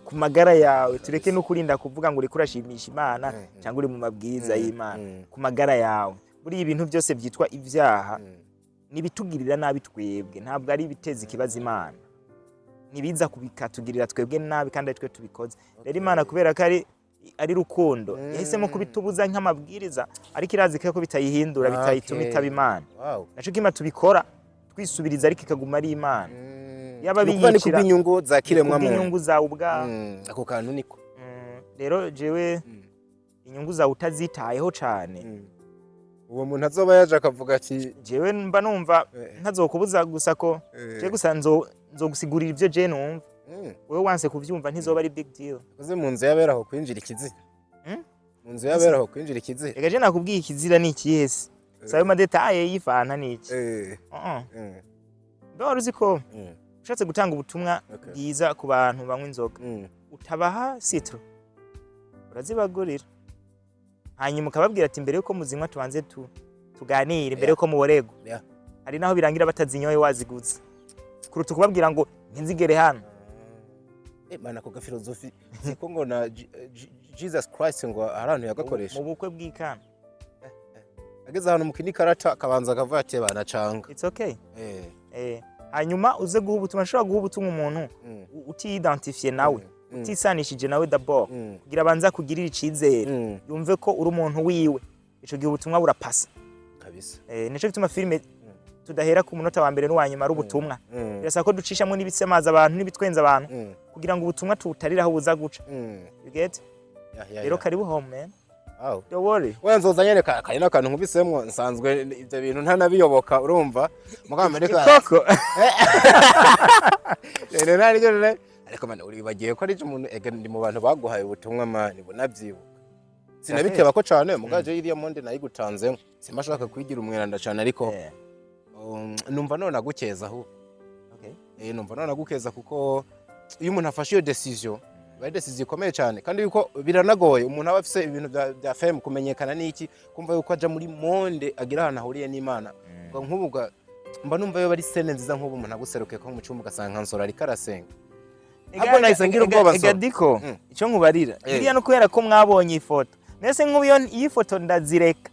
ku magara yawe. Tureke no kurinda kuvuga ngo uriko urashimisha Imana cyangwa uri mu mabwiriza y'Imana. Ku magara yawe, buriya ibintu byose byitwa ibyaha nibitugirira nabi twebwe, ntabwo ari ibiteza ikibazo Imana. Ntibiza kubikatugirira twebwe nabi kandi ari twe tubikoze. Rero Imana, kubera ko ari rukundo, yahisemo kubitubuza nk'amabwiriza, ariko irazi ko bitayihindura, bitayituma itaba Imana. Naco kima tubikora twisubiriza, ariko ikaguma ari Imana. Yaba Ni ukuvuga ni biyicira kubw'inyungu za kiremwa muntu. Kubw'inyungu zawe ubwawe. Ako kantu niko. Rero jewe inyungu zawe utazitayeho cane, Uwo muntu azoba yaje akavuga ati jewe mba numva ntazokubuza, gusa ko je gusa nzogusigurira ivyo je numva. Wewe wanse kuvyumva, ntizoba ari big deal. Uze mu nzu y'abera aho kwinjira ikizira. Mu nzu y'abera aho kwinjira ikizira. Reka, je nakubwiye ikizira ni ikihe se? Sayo ma détails y'ifanta ni iki? Uh-uh. Mbe wari uzi ko ushatse gutanga ubutumwa bwiza ku bantu banywa inzoga, utabaha citron, urazibagurira, hanyuma ukababwira ati mbere yuko muzinywa tubanze tuganire mbere yuko muborego? Hari naho birangira batazinyoye waziguze, kuruta ukubabwira ngo ntizigere hano. Mana, ako gafilozofi siko ngo na Jesus Christ ngo hari ahantu yagakoresha. Mu bukwe bw'ikana. Ageze ahantu mu kinikarata akabanza akavuga ati banacanga. It's okay. Hanyuma uze guha ubutumwa. Nshobora guha ubutumwa umuntu utiyidentifie nawe, utisanishije nawe d'abord, kugira abanze akugirire icizere, yumve ko uri umuntu wiwe. Ico gihe ubutumwa burapasa. Kabisa. Nico gituma filime tudahera ku munota wa mbere n'uwa nyuma ari ubutumwa. Birasaba ko ducishamwo n'ibisemaza abantu n'ibitwenza abantu, kugira ngo ubutumwa tubutarire aho buza guca. You get? Yeah. Rero karibu home, man. Wow. Don't worry. Oya, nzoza nyene kari n'akantu nkubisemo, nsanzwe ibyo bintu ntanabiyoboka, urumva muga Amerika. Koko. Rero naryo rero, ariko man, uribagiye ko ari umuntu ega ndi mu bantu baguhaye ubutumwa, man, bunavyibuka sinabiteba ko cane mugaje iriya monde nayigutanzemo, simba ashaka kwigira umweranda cane, ariko numva none agukeza ahubwo. Numva none agukeza, kuko iyo umuntu afashe iyo decision iba ari decision ikomeye cyane, kandi yuko biranagoye umuntu aba afise ibintu bya fame, kumenyekana n'iki, kumva yuko aja muri monde agira ahantu ahuriye n'Imana. Ubwo nk'ubu mba numva yo bari scène nziza, nk'ubu umuntu aguserukiye ko mu cyumba ugasanga nka Nsoro ariko arasenga. Ahubwo nahise ngira ubwoba, Ega Nsoro. Diko, icyo nkubarira, biriya no kubera ko mwabonye ifoto. Mbese nk'ubu iyo iyi foto ndazireka,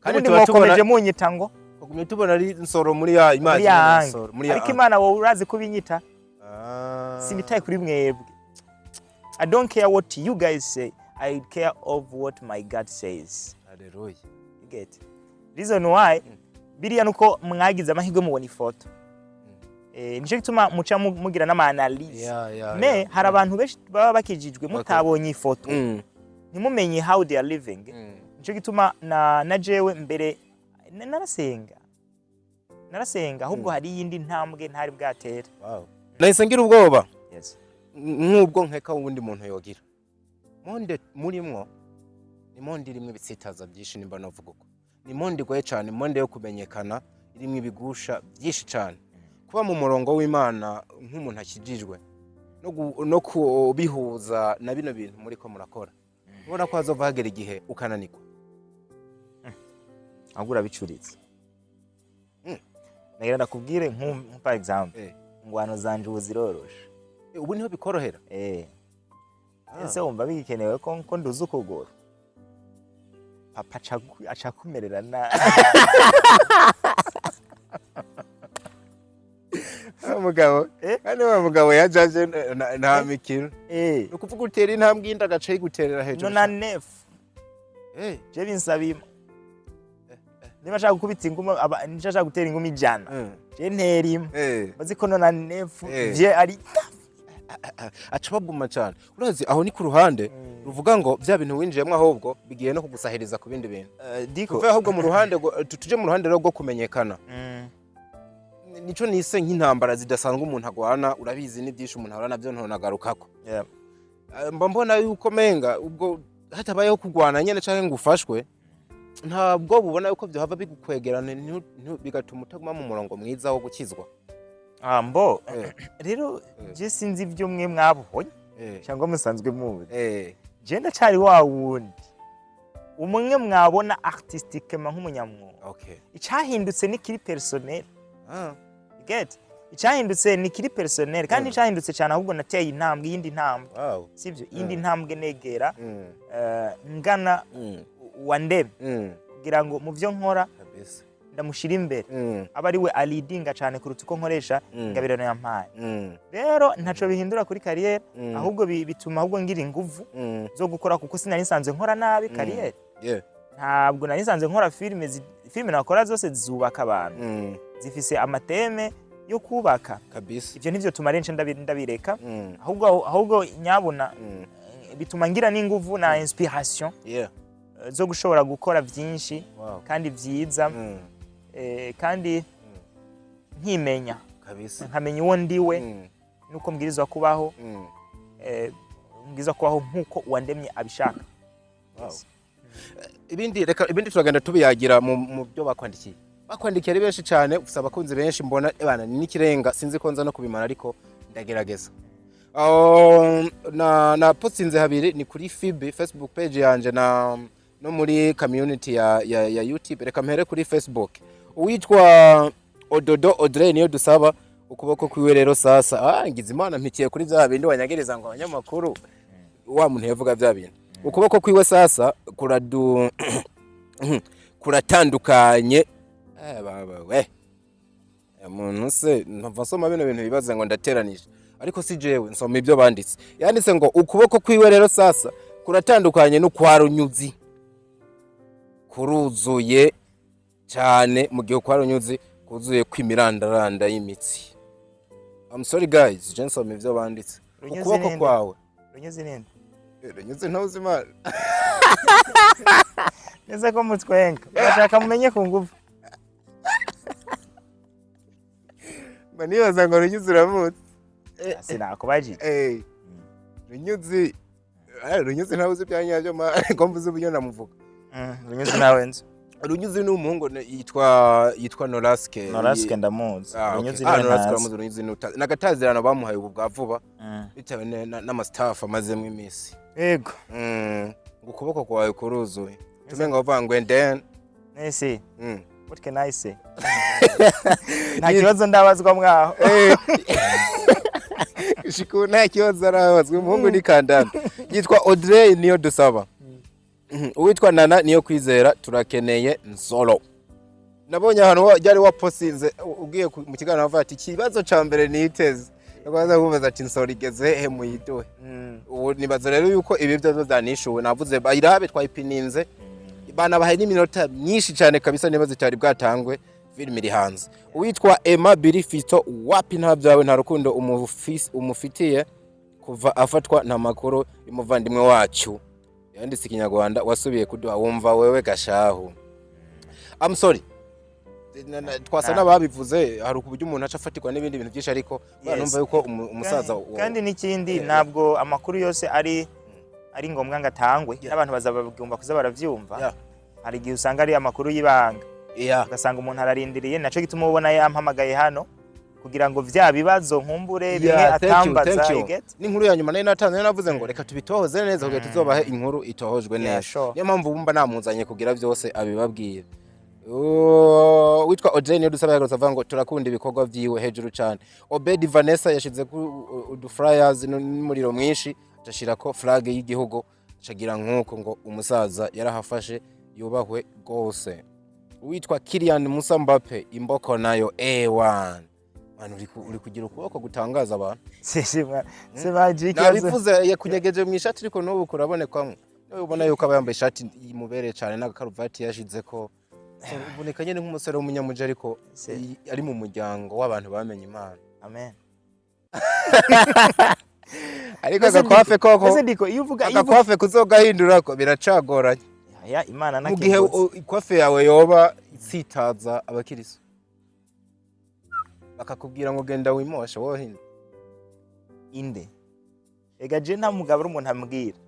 Kandi ubundi tuba mwakomeje munyita ngo Tugumye tubona ari Nsoro muri ya image. Muri ya ange. Nsoro muri ya Ariko Imana wowe urazi kubinyita. Ah. Sinitaye kuri mwebwe. I don't care what you guys say, I care of what my God says. Hallelujah. You get reason why? Biriya nuko mwagize amahirwe mubona ifoto. Nico gituma muca mugira n'ama analyse. Me hari abantu benshi baba bakijijwe mutabonye ifoto, ntimumenye how they are living. Nico gituma na jewe mbere narasenga, narasenga, ahubwo hari iyindi ntambwe ntari bwatere. Wow. Nahise ngira ubwoba nk'ubwo nkeka wundi muntu yogira. Monde murimwo ni monde irimwo ibitsitaza byinshi, nimba novuga uko. Ni monde igoye cyane, monde yo kumenyekana irimwo ibigusha byinshi cyane. Kuba mu murongo w'Imana nk'umuntu akijijwe no kubihuza na bino bintu muriko murakora, ubona ko hazova hagera igihe ukananirwa? Ahubwo urabicuritse. Nagira ndakubwire nku par exemple, ingwano zanje ubu ziroroshe. Ubu niho bikorohera. Ese wumva bigikenewe ko nduza ukuguru? Papa aca kumerera nabi. Umugabo. Eh? Kandi wa mugabo yajaje nta mikino. Eh. Ni ukuvuga utera intambwe, iyindi agaca yiguterera hejuru. 99. Eh. Je binsaba niba ashaka gukubita ingumi, niba ashaka gutera ingumi 100, je ntera imwe. Bazi ko 99. Vye ari Aca baguma cyane. Urazi, aho ni ku ruhande ruvuga ngo bya bintu winjiyemo ahubwo bigiye no kugusahiriza ku bindi bintu. Diko. Tuve ahubwo mu ruhande tuje mu ruhande rero rwo kumenyekana. Nico nise nk'intambara zidasanzwe umuntu agwana. Urabizi, ni byinshi umuntu ahura nabyo, ntonagarukako. Mba mbona yuko menga ubwo hatabayeho kugwana nyene canke ngo ufashwe, ntabwo bubona yuko byohava bigukwegerana, bigatuma utaguma mu murongo mwiza wo gukizwa. Ah, mbo. Rero je sinzi ibyo mwe mwabonye cyangwa musanzwe muzi. Je ndacari wa wundi umwe mwabona artistiquement nk'umunyamwuga. Icahindutse ni kiri personnel. You get? Icahindutse ni kiri personnel kandi icahindutse cyane, ahubwo nateye intambwe, iyindi ntambwe. Sivyo? Iyindi ntambwe negera ngana wandemye kugira ngo mu byo nkora ndamushira imbere, aba ari we alidinga cyane kuruta uko nkoresha ingabirano yampaye. Rero ntaco bihindura kuri carrière, ahubwo bituma ahubwo ngira inguvu zo gukora, kuko sinari nsanzwe nkora nabi carrière. Ntabwo nari nsanzwe nkora filime, filime nakora zose zubaka abantu, zifise ama thèmes yo kubaka. Ivyo nivyo tuma renshi ndabireka. Ahubwo nyabuna bituma ngira n'inguvu na inspiration zo gushobora gukora vyinshi kandi vyiza, kandi nkimenya, nkamenya uwo ndiwe nuko mbwirizwa kubaho, mbwirizwa kubaho nk'uko uwandemye abishaka. Wow. Ibindi, reka ibindi turagenda tubiyagira mu byo bakwandikiye. Bakwandikiye ari benshi cyane, ufise abakunzi benshi mbona ebana ni n'ikirenga. Sinzi ko nza no kubimara, ariko ndagerageza. Na postinze habiri, ni kuri FB, Facebook page yanje, na no muri community ya YouTube. Reka mpere kuri Facebook. Uwitwa Ododo Audrey niyo dusaba, ukuboko kwiwe rero sasa, ngize Imana mpikiye kuri bya bindi wanyagereza ngo abanyamakuru, wa muntu yavuga bya bintu. Ukuboko kwiwe sasa kuratandukanye. Baba we, muntu se ntava nsoma bino bintu bibaza ngo ndateranije, ariko si jewe, nsoma ibyo banditse. Yanditse ngo ukuboko kwiwe rero sasa kuratandukanye n'ukwa Runyuzi, kuruzuye cyane, mu gihe ukwa Runyuzi kuzuye kwimirandaranda y'imitsi. I'm sorry guys, je nsoma ibyo banditse. Runyuzi Ukuboko ninde? kwawe. Runyuzi ninde? Runyuzi ntuzi Imana. Neza ko mutwenga, urashaka mumenye ku nguvu. Mba nibaza ngo Runyuzi uramutse. Sinakubajije. Runyuzi, Runyuzi ntawe uzi ibya nyabyo ngo mvuze uburyo namuvuga. Runyuzi nawe nzi. Runyuzi ni umuhungu yitwa Noraske. Noraske ndamuzi. Ah, okay. Runyuzi Ah, niwe Noraske ntazi. uramuzi, Runyuzi ni n'agatazirano bamuhaye ubu bwa vuba bitewe n'ama staff amazemo iminsi. Yego. Ngo ukuboko kwawe kuruzuye, tumenga ngo bavuga ngo and then Nese, what can I say? Nta kibazo ndabazwa mwaho. Shiku nta kibazo arabazwa, umuhungu ni kandanda, yitwa Audrey niyo dusaba. Uwitwa Nana niyo kwizera, turakeneye Nsoro. Nabonye ahantu ryari waposinze ugiye mu kiganiro bavuga ati ikibazo ca mbere niteze nakwaza kubaza ati Nsoro igeze he, muyiduhe. Ubu nibaza rero yuko ibi byo byanishuwe, navuze bayirabe, twayipininze, banabahaye n'iminota myinshi cyane kabisa, niba zitari bwatangwe filime iri hanze. Uwitwa Emma Birifito, wapi, nta byawe, nta rukundo umufitiye kuva afatwa, nta makuru y'umuvandimwe wacu. Yanditse Ikinyarwanda wasubiye kuduha, wumva wewe gashahu. I'm sorry. Twasa n'ababivuze, hari uburyo umuntu aca afatirwa n'ibindi bintu byinshi, ariko numva yuko umusaza Kandi n'ikindi, ntabwo amakuru yose ari ngombwa ngo atangwe n'abantu baza bagomba kuza baravyumva. Hari igihe usanga ari amakuru y'ibanga, ugasanga umuntu ararindiriye. Naco gituma ubona yampamagaye hano kugira ngo vya bibazo nkumbure bimwe Yeah, thank you, atambaza. thank you. You get? N'inkuru ya nyuma nari natanze, nari navuze ngo reka tubitohoze neza kugira tuzobahe inkuru itohojwe neza. Niyo mpamvu wumva namuzanye kugira byose abibabwira. Witwa Audrey niyo dusaba yagarutse avuga ngo turakunda ibikorwa vyiwe, hejuru cyane. Obedi Vanessa yashize ku udu flyers n'umuriro mwinshi. Acashirako flag y'igihugu, acagira nk'uko ngo umusaza yarahafashe, yubahwe gose. Uwitwa Kylian Musa Mbappe, imboko nayo A1. Man, uri kugira ukuboko gutangaza abantu. C'est magic. Nabivuze, yakunyegeje mu ishati, ariko n'ubu kurabonekwamwo. Niwe ubona yuko aba yambaye ishati imubereye cyane n'agakaruvati yashizeko. So, uboneka nyene nk'umusore w'umunyamuji, ariko ari mu muryango w'abantu bamenye Imana. Amen. Ariko agakwafe koko, Ese ndiko iyo uvuga agakwafe kuzogahindurako biracagoranye. Ya Imana. Mu gihe Nakengutse. Ikwafe yawe yoba itsitaza abakiriso, bakakubwira ngo genda wimoshe, wohinda? Inde ega, je nta mugabo ari umuntu ambwira.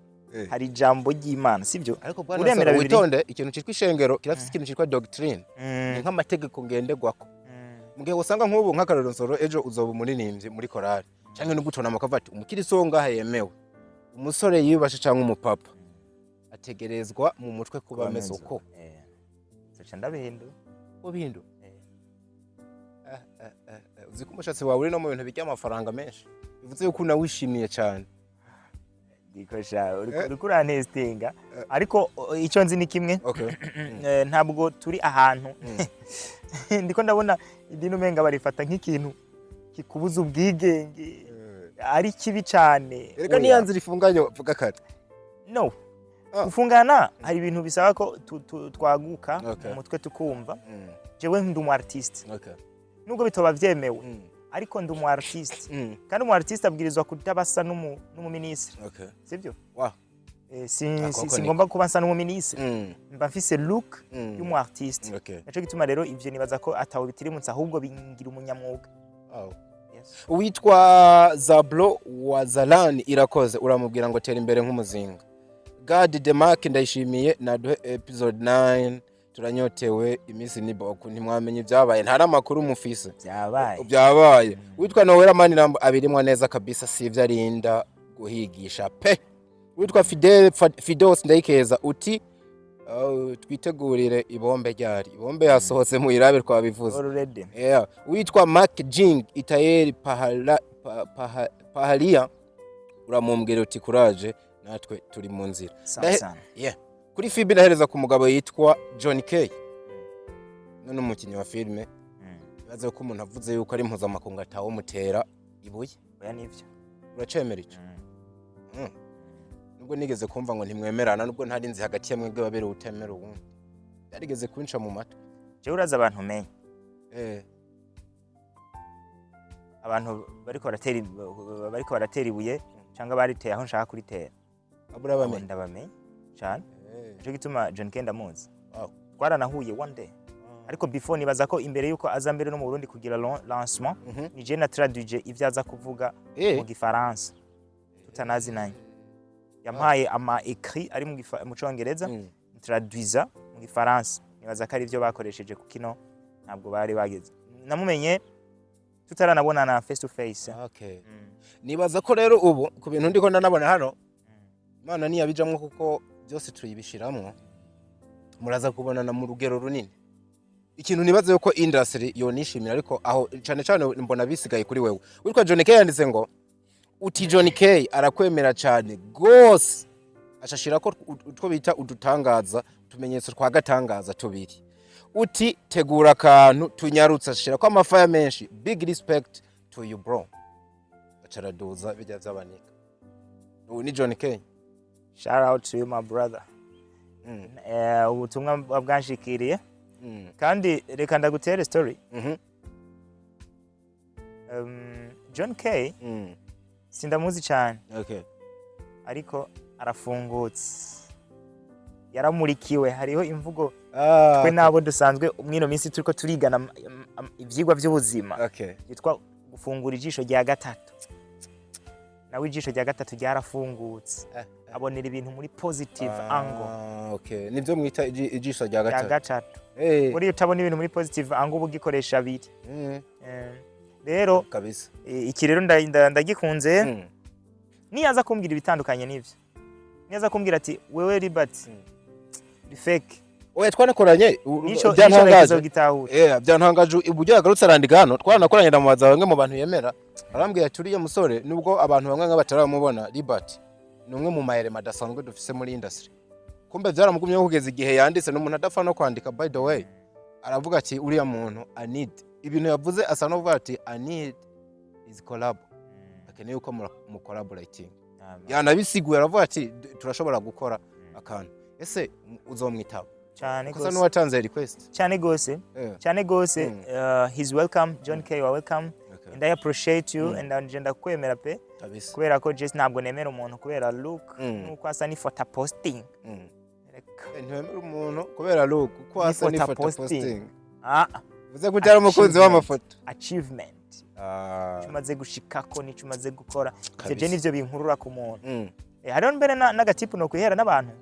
Hari ijambo ry'Imana, sibyo? Ariko bwana Uremera Nsoro, Bibiliya? witonde, ikintu citwa ishengero kirafise ikintu citwa doctrine, ni nk'amategeko ngenderwako. Mu gihe usanga nk'ubu, nk'akarorero, Nsoro, ejo uzoba umuririmbyi muri korali canke n'ugutonama, akavuga ati umukiriso wo ngaha yemewe, umusore yiyubashe canke umupapa, ategerezwa mu mutwe kuba ameze uko. Zoca ndabihindura. Ubihindura? Eh. Uzi ko umushatsi wawe uri no mu bintu bijya amafaranga menshi, bivuze yuko unawishimiye cyane. Ndikosha uriko urantestinga, ariko icyo nzi ni kimwe. Ntabwo turi ahantu ndiko ndabona idini umenga barifata nk'ikintu kikubuza ubwigenge, ari kibi cyane. Reka Oya. niya nzira ifunganye, vuga kare. No. Ah. Gufungana, hari ibintu bisaba ko twaguka mu mutwe, tukumva. Jewe ndi umu artiste, nubwo bitoba vyemewe, ariko ndi umu artiste, kandi umu artiste abwirizwa kutabasa n'umuminisitiri, sibyo? Wow. Si, Koko. singomba kuba nsa n'umuminisitiri, mba mfise look y'umu artiste. Naco gituma rero ivyo nibaza ko atawe bitirimutse, ahubwo bingira umunyamwuga. Wow. Yes. Uwitwa Zablo wa Zalani irakoze, uramubwira ngo tera imbere nk'umuzinga. Gad Demark ndayishimiye, naduhe episode 9, turanyotewe iminsi ni boku, ntimwamenye ibyabaye, nta n'amakuru mufise. Byabaye. Byabaye. Witwa Noella Manirambo, abirimwa neza kabisa, sivyo arinda guhigisha pe. Witwa Fidel Fidos Ndayikeza, uti twitegurire ibombe ryari? Ibombe yasohotse mu irabe, twabivuze. Already. Yeah. Witwa Mark Jing Itayeri Pahalia, uramumbwira uti kuraje, natwe turi mu nzira. Sana sana. Yeah. Kuri Fibi ndahereza ku mugabo yitwa John Kay, none umukinnyi wa filime. Bibaze ko umuntu avuze yuko ari mpuzamakungu atawumutera ibuye. Oya, nivyo. Uracemera ico? Nubwo nigeze kumva ngo ntimwemerana, nubwo ntari nzi hagati ya mwebwe babiri utemera uwundi, byarigeze kunca mu matwi. Jewe uraza abantu menye abantu bariko baratera ibuye cyangwa bariteye aho nshaka kuritera. Abura bamenye. Ndabamenye cyane. Nico gituma John Kay ndamuzi. Twaranahuye one day, ariko before, nibaza ko imbere yuko aza mbere no mu Burundi kugira lancement, ni je na traduije ivyo aza kuvuga mu Gifaransa, tutanazinanye. Yampaye ama écrit ari mu Congereza, traduiza mu Gifaransa. Nibaza ko ari byo bakoresheje, kuko ino ntabwo bari bageze. Namumenye tutaranabonana face to face. Nibaza ko rero ubu ku bintu ndiko ndanabona hano, Imana niyabijamwo, kuko byose tuyibishiramwo, muraza kubonana mu rugero runini. Ikintu nibaza yuko industry yonishimira, ariko aho cane cane mbona bisigaye kuri wewe. Witwa John K yanditse ngo uti John K arakwemera cane gose, ashashirako utwo bita udutangaza, utumenyetso twa gatangaza tubiri, uti tegura akantu tunyarutse, ashashirako amafaya menshi, big respect to you bro, acaraduza bijya vy'abanika. Ubu ni John K. Shout out to you, my brother. Ubutumwa buba bwanshikiriye. Kandi reka ndagutere story. John K sindamuzi cyane, ariko arafungutse, yaramurikiwe. Hariho imvugo twe nabo dusanzwe mwino minsi turiko turigana ivyigwa by'ubuzima yitwa gufungura ijisho rya gatatu. Nawe ijisho rya gatatu ryarafungutse, abonera ibintu muri positive angle. Okay. Nivyo mwita ijisho rya rya gatatu? Gatatu. Buriya utabona ibintu muri positive angle, uba ugikoresha abiri. Rero Kabisa. Iki rero ndagikunze. Niyaza kumbwira ibitandukanye n'ivyo, niyaza kumbwira ati wewe Libert uri fake, Oya, twanakoranye nico byantangaje. gitahura. Byantangaje uburyo yagarutse arandika hano. Twanakoranye, ndamubaza bamwe mu bantu yemera, arambwira ati uriya musore, nubwo abantu bamwe nka bataramubona, Libert Ni umwe mu mayerema adasanzwe dufise muri industry. Kumbe vyaramugumyeho kugeza igihe yanditse. Ni umuntu adapfa no kwandika, by the way. Aravuga ati uriya muntu, I need, ibintu yavuze asa n'uvuga ati I need his collab, akeneye uko mu collaborating. Yanabisiguye, aravuga ati turashobora gukora akantu. Ese uzomwitaba? Cyane kusa gose. N'uwatanze request. Cyane gose. Cyane gose. He's welcome. John K, you are welcome. And I appreciate you and nje ndakwemera pe. Kubera ko just ntabwo nemera umuntu kubera look nuko asa n'ifoto posting. Reka. Ntiwemera umuntu kubera look, uko asa n'ifoto n'ifoto posting. Posting. Ah. Uvuze ko utari umukunzi Achievement. w'amafoto. Achievement. Ah. Icyo umaze gushikako n'icyo umaze gukora, ivyo je nivyo binkurura ku muntu. Hariho mbere n'agatipu no kwihera n'abantu.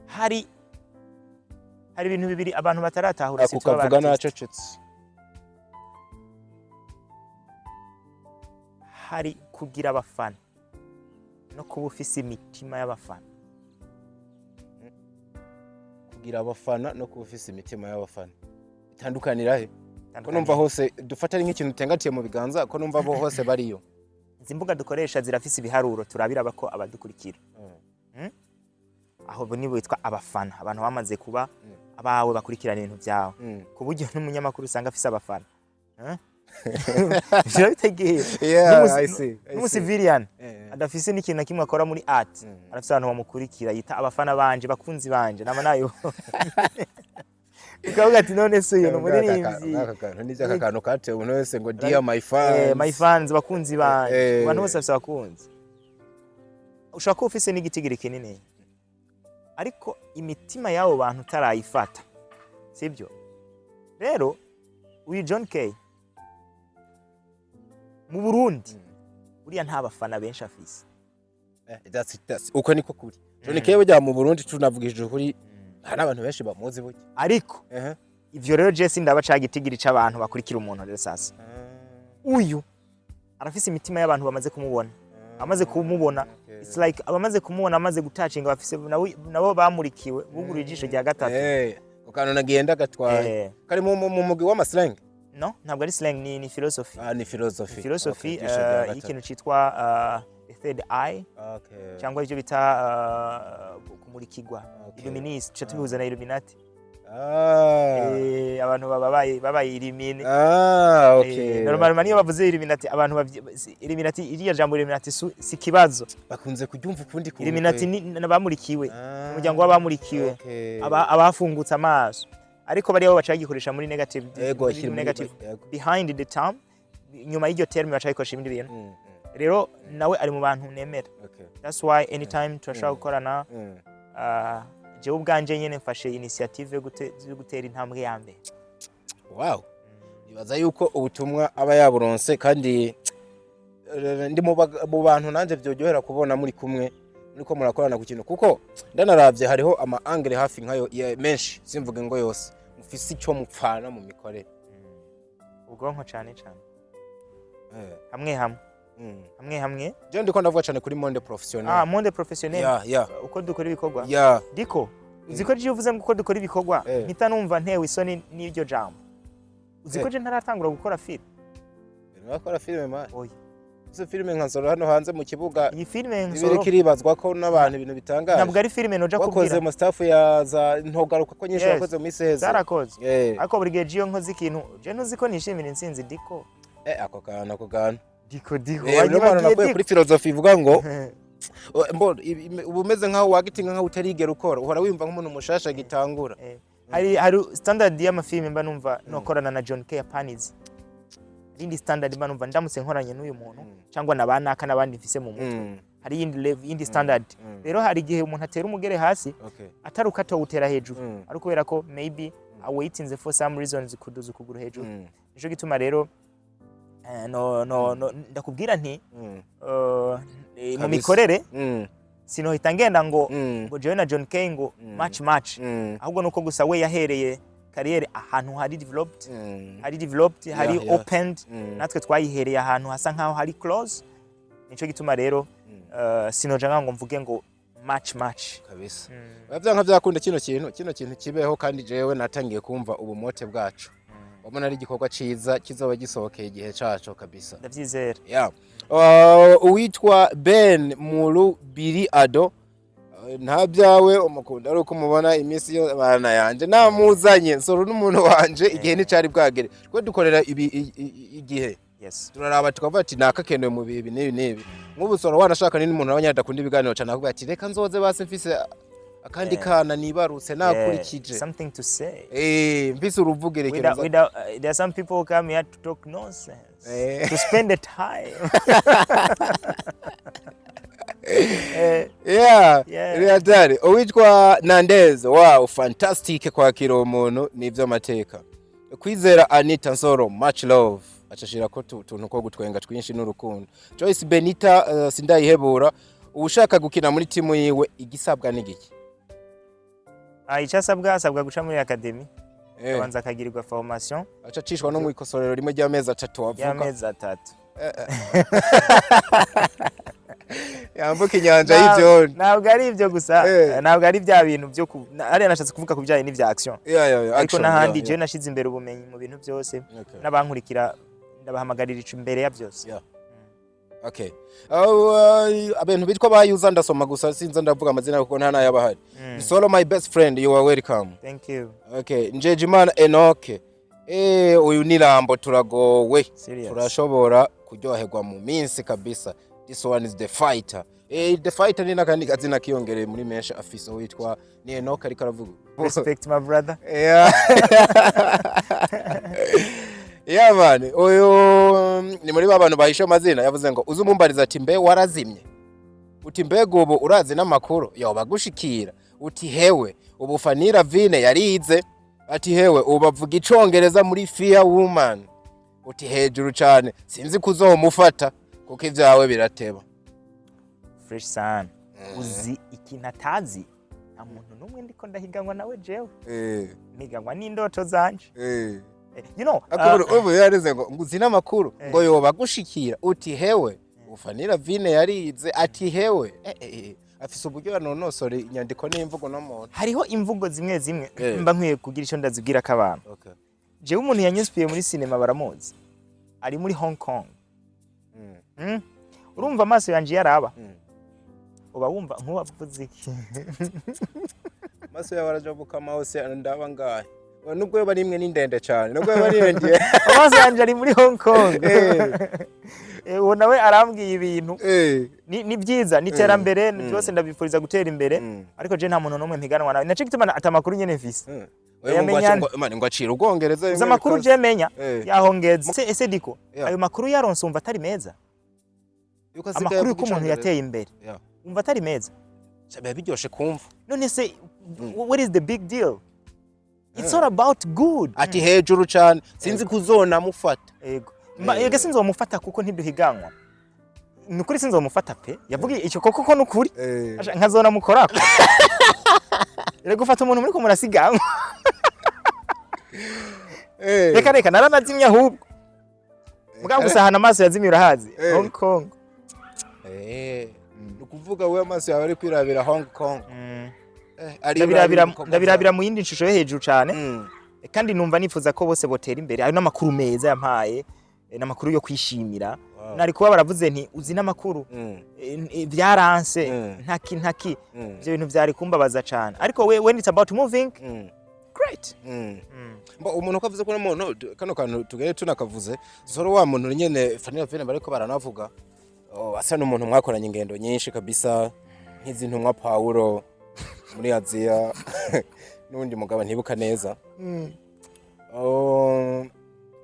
Hari ibintu bibiri abantu bataratahura, Ako surtout kavuga aba artiste. nacecetse. Hari kugira abafana no kuba ufise imitima y'abafana. Kugira abafana no kuba ufise imitima y'abafana itandukanira he? Ko numva hose dufata ari nk'ikintu utengatiye mu biganza, ko numva bo hose bariyo? Izi mbuga dukoresha zirafise ibiharuro, turabira ko abadukurikira. Aho bo nibo bitwa abafana, abantu bamaze kuba abawe, bakurikirana ibintu byawe, ku buryo n'umunyamakuru usanga afise abafana. Eh? Birabitegeye. Yeah, I see, I see. N'umusivilian adafise n'ikintu na kimwe akora muri art, arafise abantu bamukurikira yita abafana banje, bakunzi banje, nama nayo ukavuga ati none se uyu ni umuririmbyi? Aka kantu nibyo, aka kantu katewe umuntu wese ngo dear my fans. My fans, bakunzi banje. Abantu bose bafise abakunzi. Ushobora kuba ufise n'igitigiri kinini, ariko imitima y'abo bantu utarayifata, sibyo? Rero uyu John K mu Burundi buriya nta bafana benshi afise. Uko niko kuri John K. Burya mu Burundi, tunavugishije ukuri, hari n'abantu benshi bamuzi burya. Ariko ivyo rero je sindaba ca gitigiri c'abantu bakurikira umuntu. Rero sasa uyu arafise imitima y'abantu bamaze kumubona, amaze kumubona. It's like abamaze kumubona, amaze gutacinga, bafise nabo bamurikiwe, buguruye ijisho rya gatatu. Ukantu nagiye ndagatwaye kari mu mugwi w'ama slang. No, ntabwo ari slang, ni philosophy. Ah, ni philosophy. Philosophy. Okay, ijisho rya gatatu. Y'ikintu citwa the third eye cyangwa ivyo bita kumurikirwa. Illuministe, tuca tubihuza na Illuminati. Abantu babaye illuminé. Normalement niyo bavuze Illuminati, abantu Illuminati, iriya jambo Illuminati si kibazo. Bakunze kuryumva ukundi kuntu. Illuminati ni n'abamurikiwe, umuryango w'abamurikiwe, abafungutse amaso, ariko bariya bo baca bagikoresha muri negative, Yego, muri ashyira muri negative. Yego. Behind the term, nyuma y'iryo term, baca bagikoresha ibindi bintu. Rero nawe ari mu bantu nemera. That's why anytime turashobora gukorana. Jewe ubwanje nyene mfashe initiative yo gutera intambwe ya mbere. Wow, nibaza yuko ubutumwa aba yaburonse, kandi ndi mu bantu nanjye byoryohera kubona muri kumwe, muriko murakorana ku kintu, kuko ndanaravye hariho ama angle hafi nkayo menshi, simvuge ngo yose, mufise icyo mupfana mu mikorere. Ubwonko cane cane. Hamwe hamwe. Hamwe hamwe. Je ndiko ndavuga cyane kuri monde professionnel. Ah, monde professionnel. Yeah. Uko dukora ibikorwa. Diko, uzi ko je uvuze ngo uko dukora ibikorwa, mpita numva ntewe isoni n'iryo jambo. Uzi ko je ntaratangura gukora film? Bakora filime, man? Oya. Izo filime nka Nsoro hano hanze mu kibuga, Iyi filime ibiriko Nsoro iribazwa ko n'abantu ibintu bitangaje. Ntabwo ari filime noja Wakoze kubwira. mu staff ya za ntogaruka ko nyinshi Yes. wakoze mu minsi iheze. Zarakoze. Ariko buri gihe iyo nkoze ikintu, je ntuzi ko nishimira intsinzi, Diko? Ako kantu, ako kantu. Diko, Diko, Niyo mpamvu wanyibagiye, nakuye Diko. kuri filozofi ivuga ngo mbo uba umeze nkaho wagitinga, nkaho utarigera ukora, uhora wiyumva nk'umuntu mushasha gitangura. Hari standard y'amafilme mba numva nokorana na John K. Panizi, irindi standard mba numva ndamutse nkoranye n'uyu muntu cyangwa na banaka n'abandi mfise mu mutwe. Hari iyindi level, iyindi standard. Rero hari igihe umuntu atera umugere hasi, atari uko atawutera hejuru, ari ukubera ko maybe awaitinze for some reasons kuduza ukuguru hejuru. Nico gituma rero no ndakubwira nti mu mikorere sinohita ngenda ngo ngo jewe na John K ngo match match, ahubwo nuko gusa we yahereye carrière ahantu hari developed, hari developed, hari opened. Natwe twayihereye ahantu hasa nkaho hari close. Nico gituma rero sinoja ngo mvuge ngo match match. Kabisa. Biba byanka byakunda kino kintu kibeho, kandi jewe natangiye kumva ubumote bwacu. Wabona ari igikorwa ciza kizoba gisohokeye igihe caco kabisa. Ndavyizera. Yeah. Uwitwa Ben Muru Biri Ado, nta byawe umukunda ari uko umubona iminsi yo bana yanje namuzanye Nsoro n'umuntu wanje igihe nticari bwagere, twe dukorera ibi igihe. Turaraba tukavuga ati nakakenewe mu bihe ibi n'ibi n'ibi. Nk'ubu Soro wanashaka ni n'umuntu abanya adakunda ibiganiro cyane, akavuga ati reka nzoze basi mfise akandi kana nibarutse nakurikije. Yeah, something to say. Mfise uruvugerekero. Without, there are some people who come here to talk nonsense, to spend the time. Riatari uwitwa Nandez, wow, fantastic kwakira uwo muntu ni ivy'amateka. Kwizera Anita Nsoro, much love, acashira ko tuntu ko gutwenga twinshi n'urukundo. Joyce Benita, sindayihebura, ushaka gukina muri timu yiwe igisabwa n'igiki? Ah, icyo asabwa, asabwa guca muri academy, abanza akagirirwa formation. Aca acishwa no mu ikosorero rimwe ry'amezi 3 wavuga. Y'amezi 3. Yambuka inyanja y'ivyondo. Ntabwo ari ibyo gusa. Ntabwo ari bya bintu byo hariya nashatse kuvuga ku bijyanye n'ibya action, Yeah, ariko action, n'ahandi yeah. jewe nashize imbere ubumenyi mu bintu byose. N'abankurikira ndabahamagarira ico imbere ya byose. Yeah. Okay. Abantu bitwa bayuza ndasoma gusa, sinza ndavuga amazina kuko nta nayabahari. Solo, my best friend, you are welcome. Thank you. Okay, Njejimana Enoch. Uyu ni Rambo, turagowe. Serious. Turashobora kuryoherwa mu minsi kabisa. This one is the fighter. The fighter ni nakandi kazina kiyongereye muri menshi afise, witwa ni Enoch ariko aravuga. Respect, my brother. Yeah man, uyu ni muri ba bantu bahishe amazina, yavuze ngo uze umumbariza ati mbe warazimye, uti mbega ubu urazi n'amakuru yoba gushikira, uti hewe ubu Fanira Vine yarize, ati hewe ubu bavuga icongereza muri Fear Woman, uti hejuru cane, sinzi kuzomufata kuko ivyawe birateba. Fresh sana. Uzi ikintu atazi? Nta muntu n'umwe ndiko ndahiganwa nawe jewe. Mpiganwa n'indoto zanje. Akubura ubu yarize ngo uzi n'amakuru ngo yoba gushikira, uti hewe ufanira Vine yarize, ati hewe afise uburyo yanonosora inyandiko n'imvugo no muntu. Hariho imvugo zimwe zimwe mba nkwiye kugira icyo ndazibwira ko abantu. Jewe umuntu yanyinspiye muri sinema baramuzi, ari muri Hong Kong. Urumva amaso yanje yaraba uba wumva nk'uwavuze iki? Amaso yawe arajabuka hose ndaba ngahe. Oya, nubwo yoba ari imwe ni ndende cyane, nubwo yoba ari ndende. Amaso yanje ari muri Hong Kong. Uwo nawe arambwiye ibintu. Ni byiza, ni iterambere byose, ndabifuriza gutera imbere. Ariko je nta muntu n'umwe mpiganwa nawe, naco gituma ata makuru nyene mfise. Oya, ngo Yamenya man, ngo acira ubwongereza. Uzi amakuru je menya yaho ngeze ese diko ayo makuru yaronse umva atari meza? Yuko asigaye Amakuru avuga y'uko umuntu icongereza. yateye imbere umva atari meza? Biba biryoshe kumva. None se what is the big deal? It's all about good. Ati hejuru cyane, sinzi kuzonamufata. Ego. Ega sinzomufata kuko ntiduhiganwa, ni ukuri sinzomufata pe. Yavuga icyo koko ko nukuri. Asha, nkazona mukorako rero gufata umuntu muri ko murasiganwa. Reka reka, naranazimye ahubwo mugabo gusa ahantu amaso yazimye urahazi? Hong Kong. Ni ukuvuga we amaso yawe ari kwirabira Hong Kong. Ari Ndabirabira ibikorwa ndabirabira byawe. mu yindi shusho yo hejuru cyane. Kandi numva nifuza ko bose botera imbere. Ayo n'amakuru meza yampaye, n'amakuru yo kwishimira. Nari kuba baravuze nti uzi n'amakuru byaranse ntaki ntaki. Ibyo bintu byari kumbabaza cyane, ariko we, when it's about moving, great. Mba umuntu ko avuze ko n'umuntu kano kantu tugere tunakavuze soro wa muntu nyene Fanny Vene bariko baranavuga, oh, asa n'umuntu mwakoranye ingendo nyinshi kabisa nk'izi ntumwa Paulo muri Aziya n'undi mugabo ntibuka neza. Oh,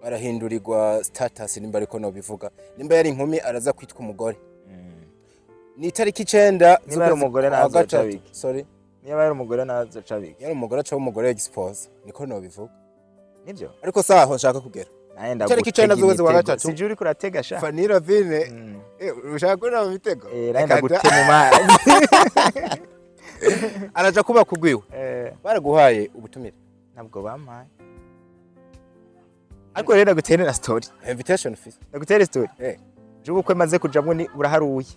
arahindurirwa status nimba ariko no bivuga, nimba yari inkumi araza kwitwa umugore, ni itariki 9 Niba yari umugore z'ukwezi kwa nazoca gatatu. bike. Sorry. Niba yari umugore nazoca bike. Yari umugore aca umugore expose, niko no bivuga. Nibyo. Ariko saho nshaka kugera. Naye Itariki 9 z'ukwezi kwa imitego. gatatu. Sije uriko uratega sha. Fanny Ravine, ushaka kurira mu mitego? Naye Reka ndagute mu mazi. Araja kuba kugwiwe. Baraguhaye ubutumire? Ntabwo bampaye, ariko rero ndagutere na story. Invitation fee. Ndagutere story. Je ubukwe maze kujamwo ni buraharuye.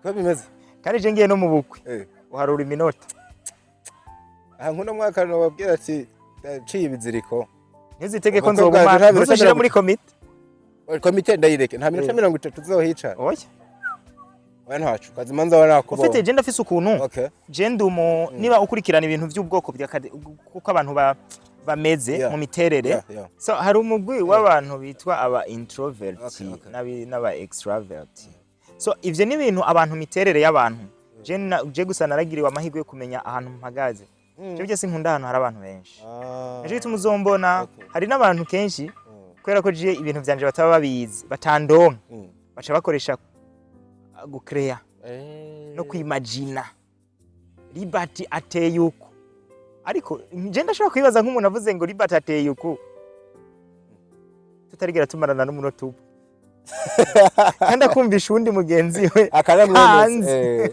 Ko bimeze? Kandi je ngiye no mu bukwe uharura iminota. Aha nkuno mwaka nobabwira ati ciye ibiziriko. Ntuzitege ko Ubukwe bwanje nzoguma, nta minota ntuzishire 30. muri komite. Komite ndayireke, nta minota 30 uzohicara. Oya. Oya, ntacu kazima, nzaba nakubonye. Ufite je ndafise ukuntu je ndi umu niba ukurikirana ibintu by'ubwoko bwa kuko abantu bameze mu miterere. So hari umugwi w'abantu bitwa aba introvert n'aba extravert. So ivyo ni ibintu abantu, miterere y'abantu. Je gusa naragiriwe amahirwe yo kumenya ahantu mpagaze. Je byose nkunda ahantu hari abantu benshi. Nico gituma uzombona hari n'abantu kenshi, kubera ko je ibintu vyanje bataba babizi, batandonka, baca bakoresha gucrea no kwimagina Libert ateye uku. Ariko je ndashobora kwibaza nk'umuntu avuze ngo Libert ateye uku, tutarigera tumarana n'umunota umwe, kandi akumvisha uwundi mugenzi we Akaramwemeza. hanze.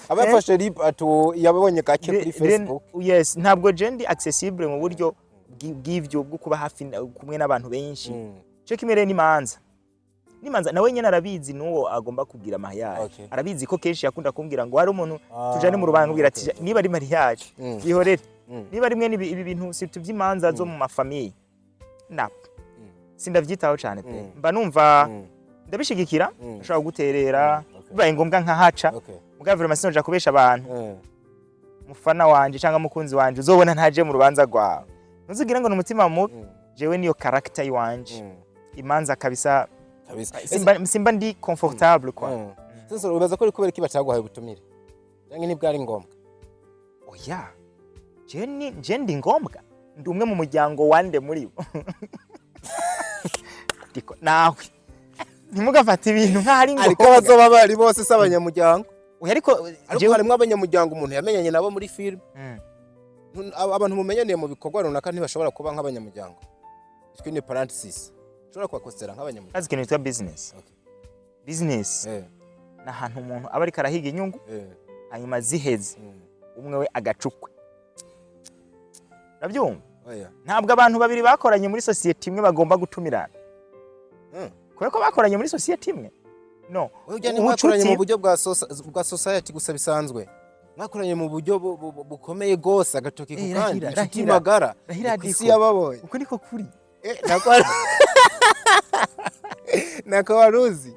Aba yafashe rip atu yabonye gake kuri Facebook. Yes, ntabwo je ndi accessible mu buryo bw'ivyo bwo kuba hafi kumwe n'abantu benshi. Cyo kimwe rero n'imanza nawe nyene arabizi, n'uwo agomba kugira mariage. Arabizi ko kenshi yakunda kumbwira ngo hari umuntu tujane mu rubanza, nkubwira ati niba ari mariage yihorere. Niba rimwe ibi bintu surtout by'imanza zo mu ma famille na sindavyitaho cane pe. Mba numva ndabishigikira, ashobora guterera bibaye ngombwa nkahaca. Mugabo vraiment sinoja kubesha abantu. Mufana wanje cyangwa mukunzi wanje uzobona ntaje mu rubanza rwawe, ntuzugire ngo ni umutima mubi. Jewe niyo caractère yiwanje. Imanza kabisa simba ndi confortable quoi. Sasa ubaza ko ari kubera iki bataguhaye ubutumire, cyangwa ntibwari ngombwa? Oya, je ni je ndi ngombwa, ndi umwe mu muryango wande muri bo. Ndiko nawe ntimugafate ibintu nk'aho ari Ariko ngombwa. abazoba bari bose si abanyamuryango. Oya, ariko Ariko jewe harimwo abanyamuryango umuntu yamenyanye nabo muri filime. Abantu mumenyaniye mu bikorwa runaka ntibashobora kuba nk'abanyamuryango. Between parentheses, ushobora kubakosera nk'abanyamuryango. Kazi, ikintu cyitwa business. Business ni ahantu umuntu aba ariko arahiga inyungu, hanyuma ziheze umwe we agacukwe, urabyumva? Oya. Ntabwo abantu babiri bakoranye muri sosiyete imwe bagomba gutumirana kubera ko bakoranye muri sosiyete imwe, no. Wewe ujya ntimwakoranye mu buryo bwa society gusa bisanzwe, mwakoranye mu buryo bukomeye gose, agatoki ku kandi, Rahira, inshuti rahira. magara. Rahira. Ni ku isi Diko. yababonye. Uko niko kuri. Nako waruzi.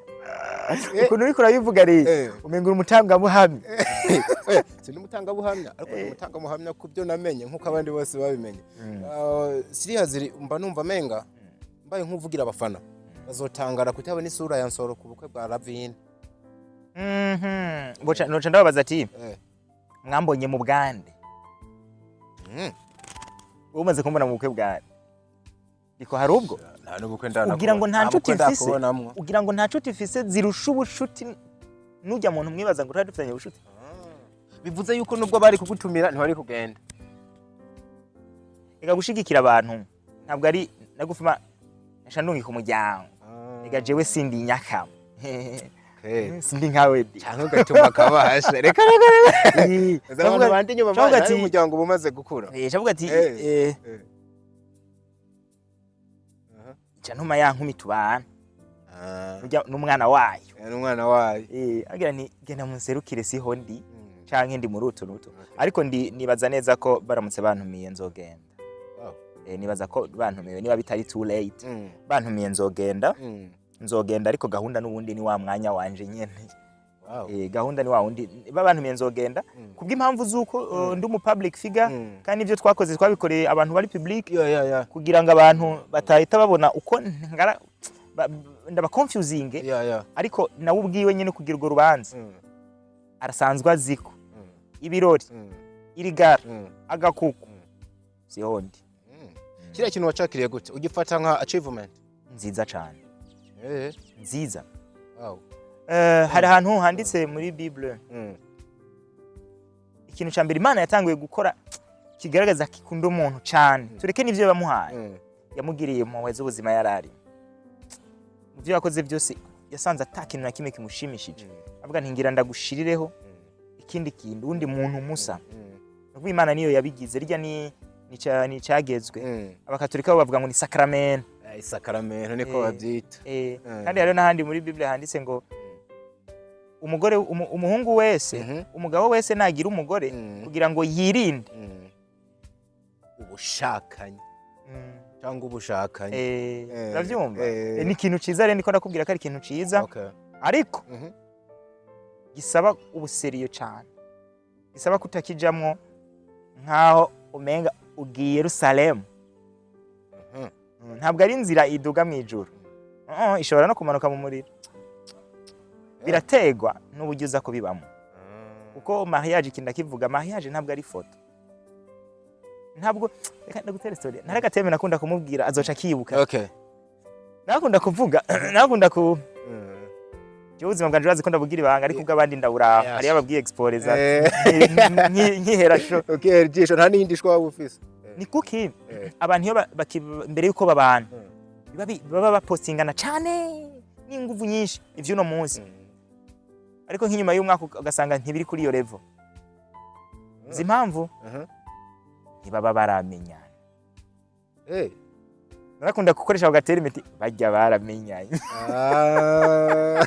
Ukuntu uriko urabivuga rero, umenga uri umutangabuhamya. Oya, si n'umutangabuhamya, ariko ni umutangabuhamya ku byo namenye nk'uko abandi bose babimenye. Seriously, mba numva menga mbaye nk'uvugira abafana bazotangara kutabona isura ya Nsoro ku bukwe bwa Ravine. Boca noca ndababaza ati mwambonye mu bwande? Wowe umaze kumbona mu bukwe bwande? Ndiko hari ubwo Nta n'ubukwe. Ugira ngo nta nshuti Bukwe mfise? ndakubonamwo. Ugira ngo nta nshuti mfise zirusha ubushuti nujya muntu mwibaza ngo twari dufitanye ubushuti? Bivuze yuko nubwo bari kugutumira ntiwari kugenda. Reka, gushigikira abantu ntabwo ari nagufuma nasha ndungika umuryango. Reka, jewe sindi nyakama, sindi nkawe di. Cyangwa ugatuma akabasha, reka reka reka. Abantu bandi inyuma Cavuga bana ati umuryango uba umaze gukura. Cavuga ati ca ntuma ya nkumi tubana. N'umwana wayo. N'umwana wayo. Agira nti genda munserukire, siho ndi canke ndi muri utu n'utu. Ariko ndi nibaza neza ko baramutse bantumiye nzogenda. Nibaza ko bantumiwe, niba bitari too late, bantumiye nzogenda. Nzogenda, ariko gahunda n'ubundi ni wa mwanya wanje nyene. Gahunda ni wa wundi, niba bantumiye nzogenda kubw'impamvu z'uko ndi umu public figure, kandi ibyo twakoze twabikoreye abantu bari public, kugira ngo abantu batahita babona uko ngara ndaba confusing. Ariko nawe ubwiwe nyine kugira urwo rubanza, arasanzwe aziko ibirori irigara agakuku sihondi. Kiriya kintu wacakiriye gute? Ugifata nka achievement? Nziza cane. Nziza. Hari ahantu handitse muri Bible, ikintu ca mbere Imana yatanguye gukora kigaragaza ko ikunda umuntu cane, tureke n'ivyo yamuhaye, yamugiriye impuhwe z'ubuzima yarari mu byo yakoze byose, yasanze ata kintu na kimwe kimushimishije, avuga nti ngira ndagushirireho ikindi kintu, uwundi muntu musa. Nukuvuga Imana niyo yabigize, rirya ni icagezwe. Abakatolika bo bavuga ngo ni sakramento. Isakaramento niko babyita. Kandi hariho n'ahandi muri Bible handitse ngo umugore umuhungu wese, umugabo wese nagira umugore kugira ngo yirinde Ubushakanyi. Cyangwa ubushakanye. Uravyumva? Eh. Ni ikintu ciza rero, ndiko ndakubwira ko ari ikintu ciza, ariko gisaba ubu sérieux cane, gisaba kutakijamwo nkaho umenga ugiye Yerusalemu. Ntabwo ari inzira iduga mu ijuru. Ishobora no kumanuka mu muriro, birategwa n'uburyo uza kubibamo, kuko mariage, ikintu ndakivuga, mariage ntabwo ari foto. Ntabwo, reka ndagutera story, ntaragateme nakunda kumubwira, azoca akibuka. Nakunda kuvuga, nakunda ku jewe ubuzima bwanje urazi ko ndabugira ibanga, ariko ubw'abandi ndaburaba. Hariyo ababwiye exporeza nkihera sho. Okay, ijisho nta n'iyindi shwa waba ufise. Ni kuki abantu iyo mbere yuko babana baba bapostingana cane n'inguvu nyinshi ivy'uno munsi, ariko nk'inyuma y'umwaka ugasanga ntibiri kuri iyo level? Uzi impamvu? Ntibaba baramenyana. Narakunda gukoresha ako gatera imiti, barya baramenyanye. Ah.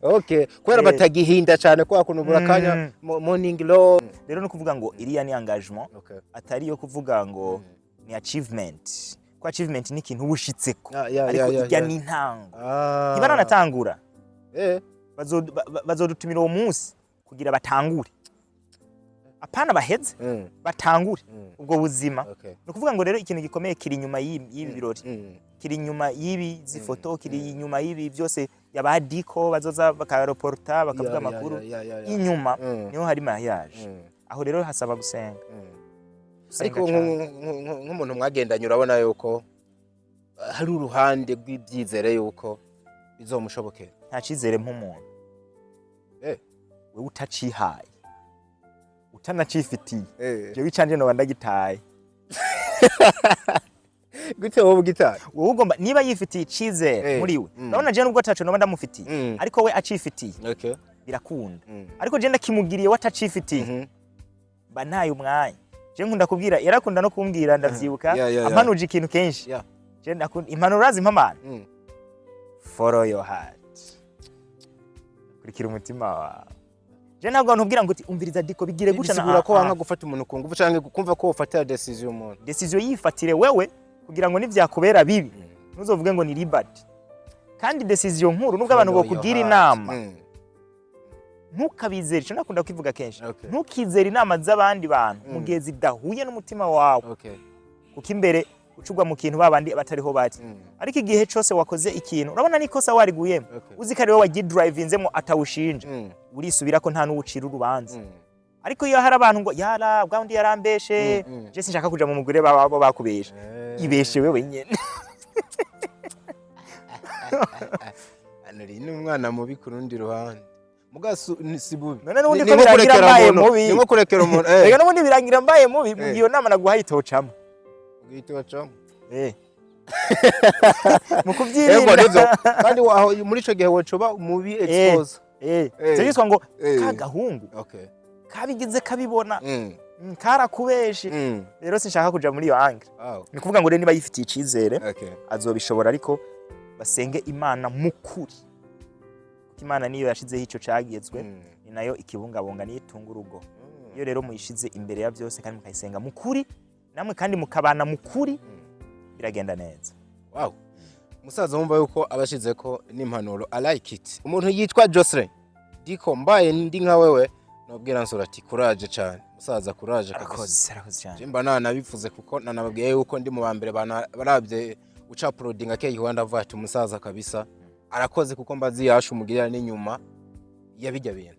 Okay, kubera batagihinda cyane kwa kuntu burakanya morning low. Rero no kuvuga ngo iriya ni engagement, atari iyo kuvuga ngo ni achievement, ko achievement ni ikintu uba ushitseko, ariko irya ni intango. Ntibaranatangura. Bazodutumira uwo munsi kugira batangure, apana baheze, batangure ubwo buzima. Ni ukuvuga ngo rero ikintu gikomeye kiri inyuma y'ibi birori, kiri inyuma y'ibi zifoto, kiri inyuma y'ibi byose, yabadiko bazoza bakareporta, bakavuga amakuru. Inyuma niho hari mariage. Aho rero hasaba gusenga. Gusenga Ariko cane. nk'umuntu mwagendanye, urabona yuko hari uruhande rw'ibyizere yuko bizomushobokera? Nta cyizere nk'umuntu wewe utacihaye, utanacifitiye. Jewe icanje noba ndagitaye. Gute wowe ugitaye? Wowe ugomba, niba yifitiye icizere muri we, urabona jewe nubwo ataco noba ndamufitiye, ariko we acifitiye, birakunda. Ariko je ndakimugiriye we atacifitiye, mba ntaye umwanya. Je nkunda kubwira, yarakunda no kumbwira, ndavyibuka, ampanuje ikintu kenshi. Je ndakunda impanuro, urazi impamana, follow your heart, kurikira umutima wawe. Je ntabwo ntubwira ngo uti umviriza diko, bigire gutya na Bisigura ko ah, wanka gufata umuntu ku ngufu canke kumva ko wofatira decision umuntu. Decision yifatire wewe, kugira ngo nivyakubera bibi ntuzovuge ngo ni liberty. Kandi decision nkuru, nubwo abantu Follow your bokugira heart. inama, ntukabizere. Ico nakunda kwivuga kenshi, ntukizere inama z'abandi bantu mu gihe zidahuye n'umutima wawe, kuko imbere ucugwa mu kintu babandi batariho bari. Ariko igihe cose wakoze ikintu, urabona n'ikosa wariguyemo, uzi ko ari wowe wagidrivinzemo, atawushinja, urisubira ko nta n'uwucira urubanza. Ariko iyo hari abantu ngo yara bwa undi yarambeshe, je sinshaka kuja mu mugore babo bakubesha. Ibeshe wewe nyene. Anari ni umwana mubi ku rundi ruhande, muga si bubi. None n'ubundi Ni ko nko birangira kurekera mbaye umuntu, mubi. ni nko kurekera umuntu. Reka n'ubundi birangira mbaye mubi mu gihe iyo nama naguhaye itocamo. Ugahita. Mu Yego. kubyirinda. Nivyo, kandi aho muri ico gihe wocoba mubi expose. Vyitwa ngo ka gahungu kabigize kabibona, karakubeshe. Rero sinshaka kuja muri iyo angle. Ni kuvuga ngo rero niba yifitiye icizere, azobishobora, ariko basenge Imana mukuri, kuko Imana niyo yashizeho ico cagezwe, ni nayo ikibungabunga, niyo itunga urugo. Iyo rero muyishize imbere ya byose kandi mukayisenga mukuri namwe, kandi mukabana mukuri, biragenda neza. Wow. Musaza, wumva yuko abashizeko n'impanuro. I like it. Umuntu yitwa Jocelyn Diko, mbaye ndi nka wewe nobwira nsura ati courage cyane musaza, courage kabisa. Arakoze, arakoze cyane. Je mba nanabivuze kuko nanababwiye yuko ndi mu ba mbere barabye uca uploadinga ke Rwanda, avuga ati umusaza kabisa arakoze, kuko mbazi yasha umugirira n'inyuma yabijya bintu.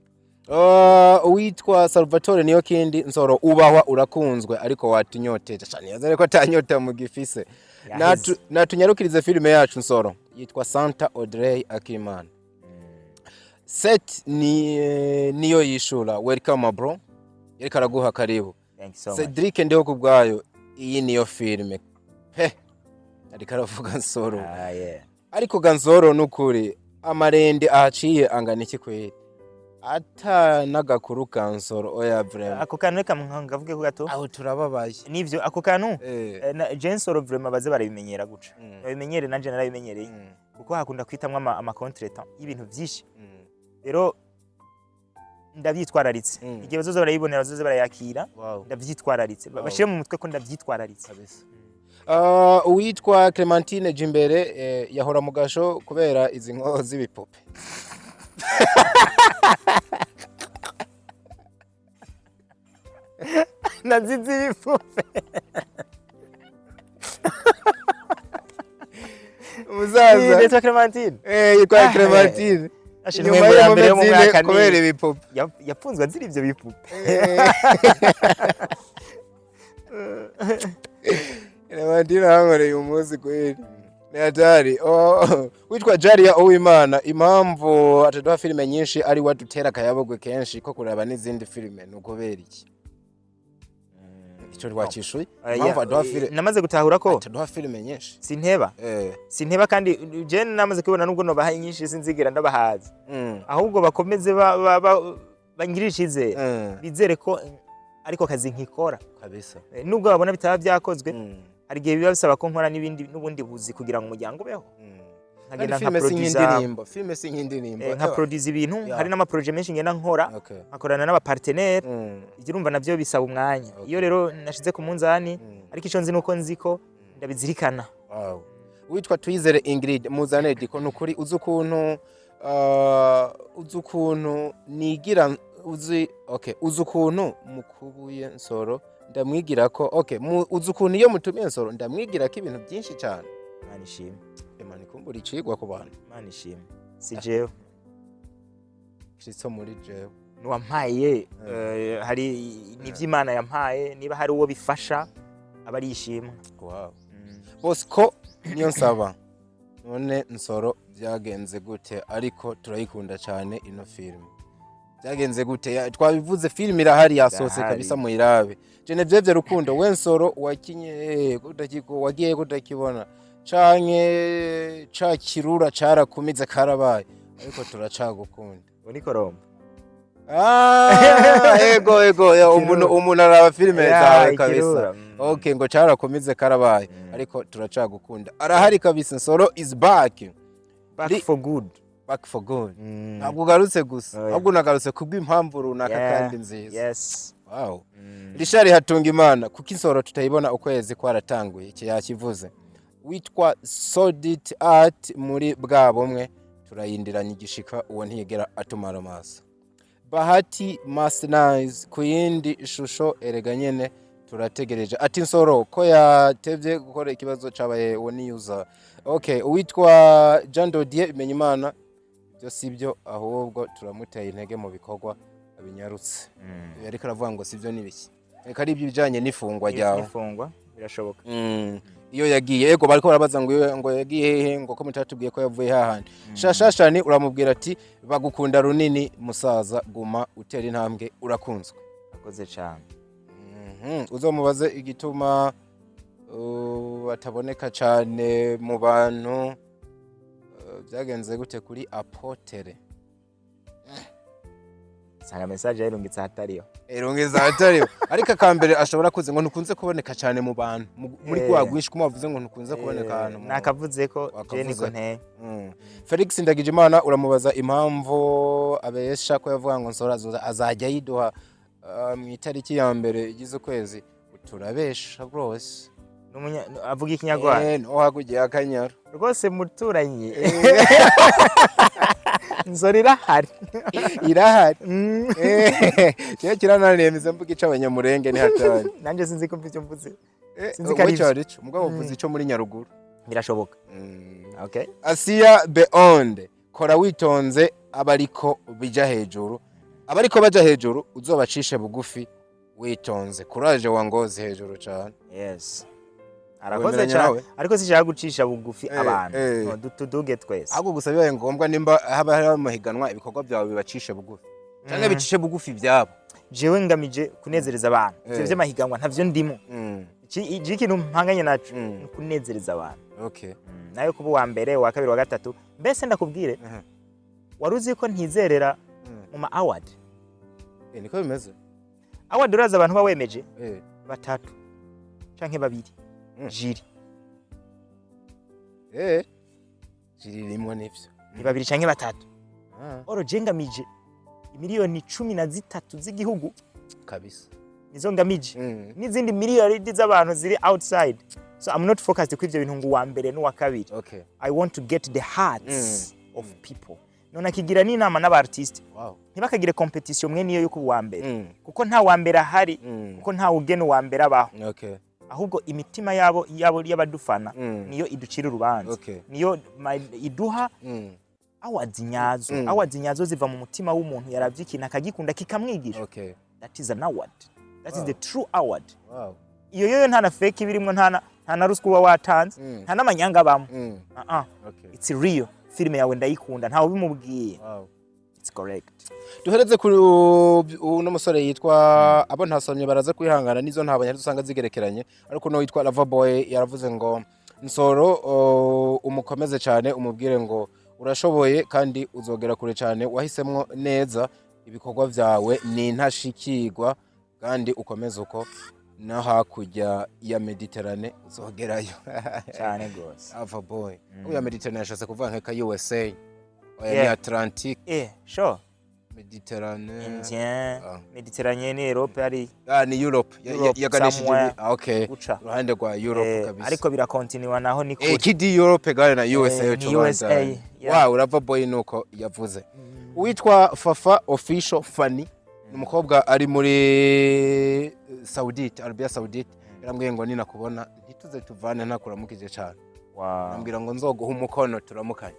Uwitwa Salvatore niyo kindi nsoro ubahwa, urakunzwe ariko watunyoteje cyane, yazare ko atanyota mu gifise. Yaheze. Natunyarukirize filime yacu nsoro yitwa Santa Audrey Akimana set ni niyo yishura. Welcome bro, yariko araguha karibu. Thank you so much. Cedric ndiho kubwayo, iyi niyo filime pe ariko aravuga nsoro. Ah, yeah. Ariko gansoro nukuri amarende ahaciye angana iki kweri, ata n'agakuru ka nsoro, oya vraiment. Ako kantu reka ngavuge ko gato. Aho turababaye. Nivyo, ako kantu. Jensoro vraiment baze barabimenyera guca, babimenyere, nanje narabimenyereye, kuko hakunda kwitamwo ama contretemps y'ibintu vyinshi. Rero ndabyitwararitse. Igihe bazoza barayibonera, bazoza barayakira. Ndavyitwararitse. Bashire mu mutwe ko ndavyitwararitse. Kabisa. Uwitwa Clementine Jimbere yahora mu gasho kubera izi nkoho z'ibipupe. Nazize ibipupe. Umusaza Yitwa Clementine. Yitwa Ah, Clementine. Ashimwe Inyuma ya mbere yo mu y'umumezine mwaka kubera ni ibipupe. Yapfunzwe azira ivyo bipupe. Clementine hankoreye umunsi kweli. Ni hatari. Oh, witwa Jaria Uwimana, impamvu ataduha filime nyinshi ari wadutera akayabogwe kenshi ko kuraba n'izindi filime ni ukubera iki? Ico rwacishuye. Impamvu aduha filime, Namaze gutahura ko ataduha filime nyinshi. Sinteba. Sinteba, kandi je namaze kubibona, nubwo nobaha nyinshi sinzigera ndabahaza. Ahubwo bakomeze bangirire icizere, bizere ko ariko kazi nkikora. Kabisa. Nubwo babona bitaba byakozwe, hari igihe biba bisaba ko nkora n'ibindi n'ubundi buzi kugira ngo umuryango ubeho. Kandi Nkagenda filime si nka producer, nk'indirimbo, filime si nk'indirimbo. nka produce ibintu. Hari n'amaprojet menshi ngenda nkora, nkakorana n'abapartenaire. Ibyo urumva navyo bisaba umwanya. Iyo rero nashize ku munzani, ariko ico nzi nuko nzi ko ndabizirikana. Wow. Witwa Twizere Ingrid, muzane diko nukuri uzi ukuntu nigira uzi, okay, uzi ukuntu mukubuye Nsoro ndamwigira ko, okay, uzi ukuntu iyo mutumiye Nsoro ndamwigira ko ibintu byinshi cyane. Imana ishimwe. Imana ikumbura icigwa ku bantu. Imana ishimwe, si jewe. Kristo muri jewe. Nuwampaye, hari nivyo Imana yampaye, niba hari uwo bifasha aba ari ishimwe. Wow. Bosco niyo nsaba, none Nsoro byagenze gute? Ariko turayikunda cyane ino filime. Byagenze gute? Twabivuze, filime irahari, yasohotse. Irahari. Kabisa muyirabe. Genevieve Rukundo, we Nsoro wakinye wagiye kutakibona canke ca kirura carakumize karabaye, ariko turacagukunda. Uwo ni Korombo. Ah, ego ya, umuntu araba filime zawe kabisa. Ikirura. Okay, ngo carakumize karabaye, ariko turacagukunda. Arahari kabisa, Nsoro is back. Back for good. Back for good. Ntabwo ugarutse gusa, Oya. ahubwo unagarutse kubw'impamvu runaka kandi nziza. Yes. Wow. Richard Hatungimana, kuko Insoro tutayibona ukwezi kwaratanguye, iki yakivuze. Witwa Sodit Art, muri bwa bumwe turayindiranye igishika, uwo ntiyigera atumara amaso. Bahati Masnize, ku yindi shusho erega nyene turategereje. Ati Nsoro ko yatevye gukora ikibazo cabaye, uwo ni user. Okay, uwitwa Jean Dodier Bimenyimana, ibyo sibyo, ahubwo turamuteye intege mu bikorwa abinyarutse. Yariko aravuga ngo sibyo nibiki, reka ari ibijanye n'ifungwa ryawe. Ifungwa birashoboka. Iyo yagiye, ego, bariko barabaza ngo ngo yagiye hehe, ngo ko mutatubwiye ko yavuye hahandi. Shashashani uramubwira ati bagukunda runini musaza, guma utera intambwe, urakunzwe. Akoze cyane. Uzomubaze igituma ataboneka cyane mu bantu. Byagenze gute kuri apotere? Sanga message yayirungitse ahatariyo. Erongeza ahatariho, ariko akambere ashobora kuze ngo ntukunze kuboneka cyane mu bantu muri rwa rwinshi, kuma wavuze ngo ntukunze kuboneka ahantu Nakavuze ko je Wakavuze. niko nteye. Felix Ndagijimana, uramubaza impamvu abesha ko yavuga ngo Nsoro azajya yiduha mu itariki ya mbere igize ukwezi. Turabesha rwose. Avuga ikinyarwanda. No hakurya y'Akanyaru. Rwose muturanyi, Nzora irahari. Irahari. Kiba kirananiye mvuga ico Abanyamurenge ni hatari. Nanjye sinzi ko mva icyo mvuze. Sinzi ko Wowe ari ivyo. cari ico mugabo uvuze ico muri Nyaruguru. Birashoboka. Okay. Asiya Beonde, kora witonze, abariko bija hejuru, abariko baja hejuru uzobacishe bugufi witonze. Courage wa Ngozi, hejuru cane. Yes, arakoze Wemeranya cyane. nawe? Ariko sinshaka gucisha bugufi abantu. No, tuduge twese. Ahubwo gusa bibaye ngombwa, nimba haba hari amahiganwa, ibikorwa byawe bibacishe bugufi canke bicishe bugufi ibyabo. Jewe ngamije kunezereza abantu. Ivyo vy'amahiganwa ntavyo ndimo. Ikintu mpanganye naco ni kunezereza abantu. Nayo kuba uwa mbere, uwa kabiri, uwa gatatu, mbese ndakubwire, wari uzi ko ntizerera mu ma award? Niko bimeze. Award uraza abantu bawemeje batatu canke babiri, jury. Jury rimwe nivyo. Ni babiri canke batatu. Ah, oro je ngamije 13 miliyoni z'igihugu. Kabisa. Nizo ngamije n'izindi miliyaridi z'abantu ziri outside. So I'm not focused kuri ivyo bintu ngo uwa mbere n'uwa kabiri. I want to get the hearts of people. None akigira n'inama n'aba artiste, ntibakagire competition mwe niyo yo kuba uwa mbere, kuko nta wa mbere ahari, kuko nta ugena uwa mbere abaho. Ahubwo imitima yabo y'abadufana niyo iducira urubanza, niyo iduha awards nyazo. Awards nyazo ziva mu mutima w'umuntu yaravye ikintu akagikunda, kikamwigisha. That is an award, that is the true award. Iyo yoyo nta na fake ibirimwo, nta na ruswa uba watanze, nta n'amanyanga abamo. Ah ah. It's real. Filime yawe ndayikunda, ntawe ubimubwiye. It's correct. Duhereze kuri uno musore yitwa, abo ntasomye baraza kwihangana, nizo ntabonye arizo usanga zigerekeranye, ariko uno witwa Lava Boy yaravuze ngo: "Nsoro, umukomeze cyane, umubwire ngo urashoboye kandi uzogera kure cyane, wahisemwo neza, ibikorwa vyawe ni intashikirwa, kandi ukomeze uko, no hakurya ya Mediterane uzogerayo." Cyane gose. Lava Boy, uya Mediterane yashatse kuvuga nka USA, oya, ni Atlantique. Sure. Mediterane. Indien. Ah. Mediterranee ni Europe ari. Ah, ni Europe. Europe, Yaganishije somewhere. Ah, okay. Guca. Uruhande rwa Europe kabisa. Ariko birakontinuwa naho ni kure. Kidi Europe gare na USA. Ni USA, yeah. Wow, Lava Boy nuko yavuze. Uwitwa Fafa Official Funny, ni umukobwa ari muri Saudite, Arabia Saudite, yarambwiye ngo ninakubona ntituze tuvane ntakuramukije cyane. Ambwira ngo nzoguha umukono turamukanye.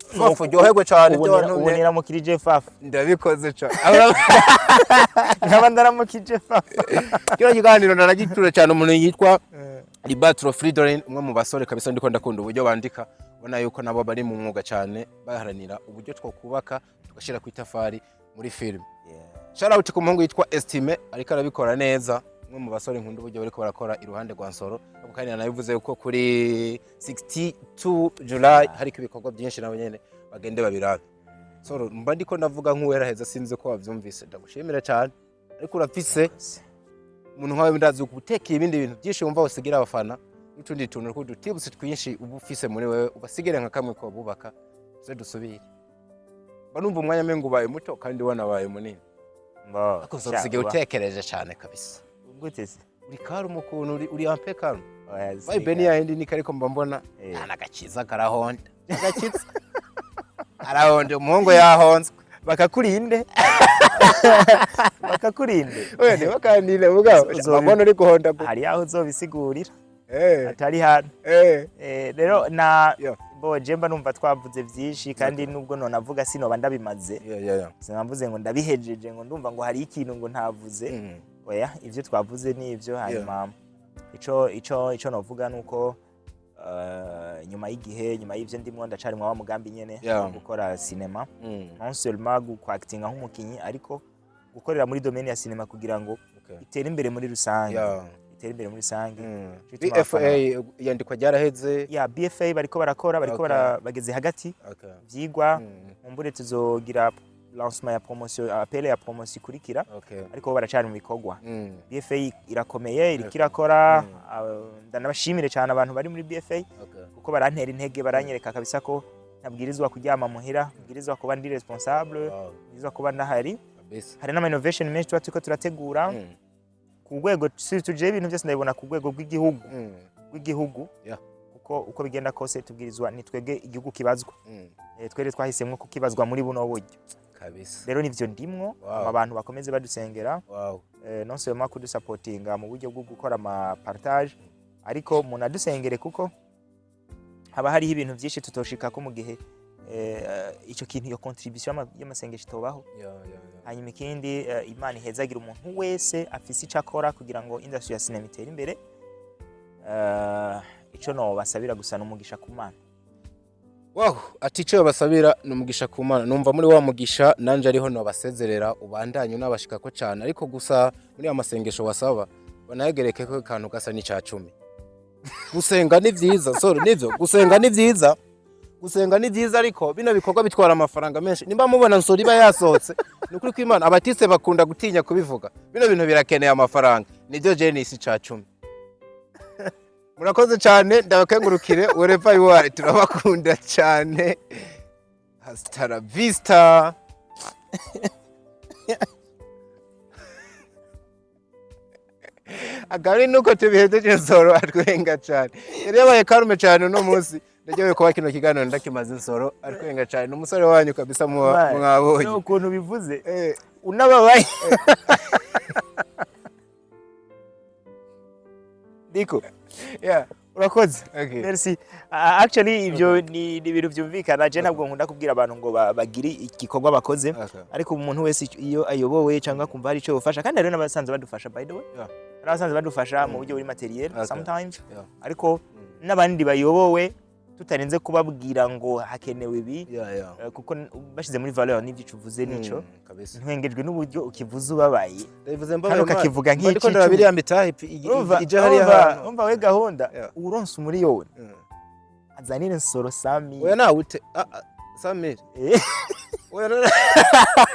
Fafa, uryoherwe cyane ibyo Ubu wantumye. niramukirije Fafa. Ndabikoze cyane. Nkaba ndaramukije Fafa. Kino kiganiro naragitura cyane umuntu yitwa Libatro Fridorin, umwe mu basore kabisa ndiko ndakunda uburyo bandika, ubona yuko nabo bari mu mwuga cyane, baharanira uburyo twokubaka tugashyira ku itafari muri filime. Shout out ku muhungu yitwa Estime, ariko arabikora neza, umwe mu basore nkunda uburyo bariko barakora iruhande rwa Nsoro. Ariko kandi nanabivuze yuko kuri 62 July hariko ibikorwa byinshi, nabo nyene bagende babirabe. Nsoro, mba ndiko ndavuga nk'uweraheza, sinzi ko wavyumvise. Ndagushimira cyane, ariko urafise umuntu nkawe, ndazi gutekera ibindi bintu byinshi wumva usigira abafana n'utundi tuntu tw'udutibusi twinshi uba ufise muri wewe, ubasigire nka kamwe ko bubaka tuze dusubire. Mba numva umwanya mengo ubaye muto kandi wanabaye munini. Ariko Nsoro, usigaye utekereje cyane kabisa. Gute se? Uri calme ukuntu, uri un peu calme. Oya, Vibe ni yayindi niko, ariko mba mbona Eh. nta n'agakiza karahonda, agakiza arahonda, umuhungu yahonzwe. Bakakurinde, bakakurinde. Oya, ntibakandire mugabo. Mba mbona uri guhonda. Hari aho uzobisigurira atari hano. Rero na bo je mba numva twavuze byinshi, kandi nubwo nonavuga sinoba ndabimaze. Sinamvuze ngo ndabihejeje, ngo ndumva ngo hari ikintu ngo ntavuze. Oya, ivyo twavuze ni ivyo. Hanyuma ico novuga nuko nyuma y'igihe, nyuma y'ivyo ndimwo, ndacari wa mugambi nyene wo gukora cinema, non seulement kwactinga nk'umukinyi, ariko gukorera muri domaine ya cinema kugira ngo itere imbere muri rusange. Itere imbere muri rusange. Ico gituma BFA iyandikwa ryaraheze? Ya, BFA bariko barakora, bariko bageze hagati vyigwa. Mumbure tuzogira lancement ya promotion, appel ya promotion ikurikira, ariko bo baracari mu bikorwa. BFA irakomeye, iriko irakora. Ndanabashimire cyane abantu bari muri BFA, kuko barantera intege, baranyereka kabisa ko ntabwirizwa kuryama muhira, mbwirizwa kuba ndi responsable, mbwirizwa kuba ndahari. Hari n'ama innovation menshi tuba turiko turategura ku rwego, tuje ibintu byose ndabibona ku rwego rw'igihugu, rw'igihugu, kuko uko bigenda kose tubwirizwa, ni twebwe igihugu kibazwa. Twere twahisemwo kukibazwa muri buno buryo. Rero nivyo ndimwo. Abantu bakomeze badusengera, non seulement kudusapotinga mu buryo bwo gukora ama partage, ariko munadusengere, kuko haba hariho ibintu byinshi tutoshikako mu gihe ico kintu, iyo contribution y'amasengesho itobaho. Hanyuma ikindi, Imana ihezagira umuntu wese afise ico akora kugira ngo industry ya cinema itere imbere. Ico nobasabira gusa n'umugisha ku Mana. Wow, ati icyo basabira ni umugisha ku Mana. Numva muri wa mugisha nanje ariho nobasezerera, ubandanye unabashikako cyane, ariko gusa muri ya masengesho wasaba banayegereke ko akantu gasa n'icya cumi. Gusenga ni vyiza, sorry, nivyo, gusenga ni vyiza, gusenga ni vyiza, ariko bino bikorwa bitwara amafaranga menshi. Nimba mubona Nsoro iba yasohotse, ni ukuri kw'Imana, abatise bakunda gutinya kubivuga, bino bintu birakeneye amafaranga, nibyo je nisi ica cumi. Murakoze cyane, ndabakengurukire wherever you are, turabakunda cyane. Hasta la vista. Akaba nuko tubihejeje, Nsoro atwenga cyane, yari yabaye calme cyane uno munsi. Ndagiye kuba kino kiganiro ndakimaze, Nsoro atwenga cyane, ni umusore wanyu kabisa, mwabonye. No, ukuntu bivuze unababaye Diko. Yeah. Urakoze. Okay. Merci. Actually ibyo ni ibintu byumvikana. Je ntabwo nkunda kubwira abantu ngo bagire igikorwa bakoze, ariko umuntu wese iyo ayobowe cyangwa akumva hari icyo yofasha, kandi hariho n'abasanzwe badufasha, by the way, hari abasanzwe badufasha mu buryo buri matériel sometimes, ariko n'abandi bayobowe tutarinze kubabwira ngo hakenewe ibi, kuko bashyize muri valeur n'ibyo uvuze nico. Kabisa. Ntwengejwe n'uburyo ukivuze ubabaye. Ndabivuze mbabaye, Kandi ukakivuga man. Mba ndiko nk'icicumi. ndaraba iriya mitahe Urumva ija hariya urumva hantu. Urumva we gahunda, uronse umuriyoni, azanire Nsoro 100 000. Oya, nawe ute 100 000? Oya,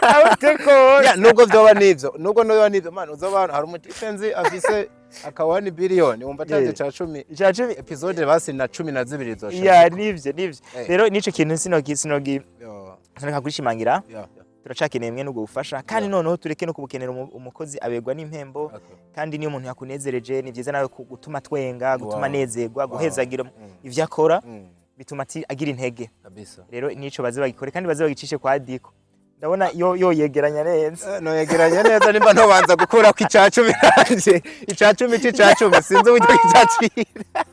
Awuteko. Ya, nubwo vyoba nivyo, nubwo noba nivyo, man, uzoba hari umutipe nzi afise aka 1 billion, wumva atanze ca cumi Icya cumi. Episode basi na 12 zoshaka. Ya, nivyo nivyo. Rero nico kintu sinogi sinoka kwishimangira. Turacakeneye mwe n'ubwo bufasha, kandi noneho tureke no kubukenera. Umukozi aberwa n'impembo. Kandi niyo umuntu yakunezereje, ni byiza nawe gutuma twenga, gutuma anezerwa, guhezagira ivyo akora, bituma agira intege. Kabisa. Rero nico baze bagikore, kandi baze bagicishe kwa Diko, ndabona yo yegeranya neza. Noyegeranya neza nimba ntobanza gukurako ica cumi nanje, ica cumi c'ica cumi, sinzi uburyo kicacira.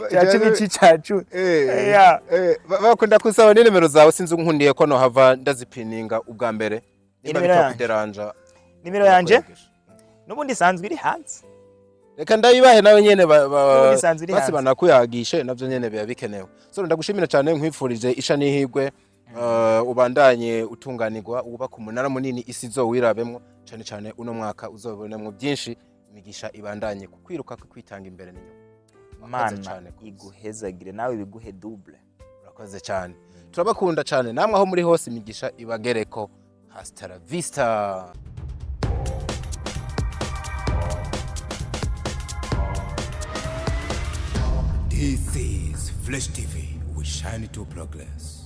Cya cumi c'ica cumi. Yeah. Bakunda kusaba n'inimero zawe, sinzi nkundiye ko nohava ndazipininga ubwa mbere nimba Inimero yanje. bitakuderanja. Nimero yanje n'ubundi isanzwe iri hanze. Reka ndayibahe nawe nyene N'ubundi isanzwe iri basi hanze. Banakuyagishe, navyo nyene biba bikenewe. So ndagushimira cyane, nkwifurije isha n'ihirwe, ubandanye utunganirwa, wubaka umunara munini isi izowirabemwo cyane cyane. Uno mwaka uzobonemo byinshi, imigisha ibandanye kukwiruka, kwitanga imbere n'inyuma. Urakoze Mana cyane rwose. iguhezagire nawe, biguhe double. Urakoze cyane, turabakunda cyane namwe aho muri hose, imigisha ibagereko. Hasta la vista. This is Flash TV. We shine to progress.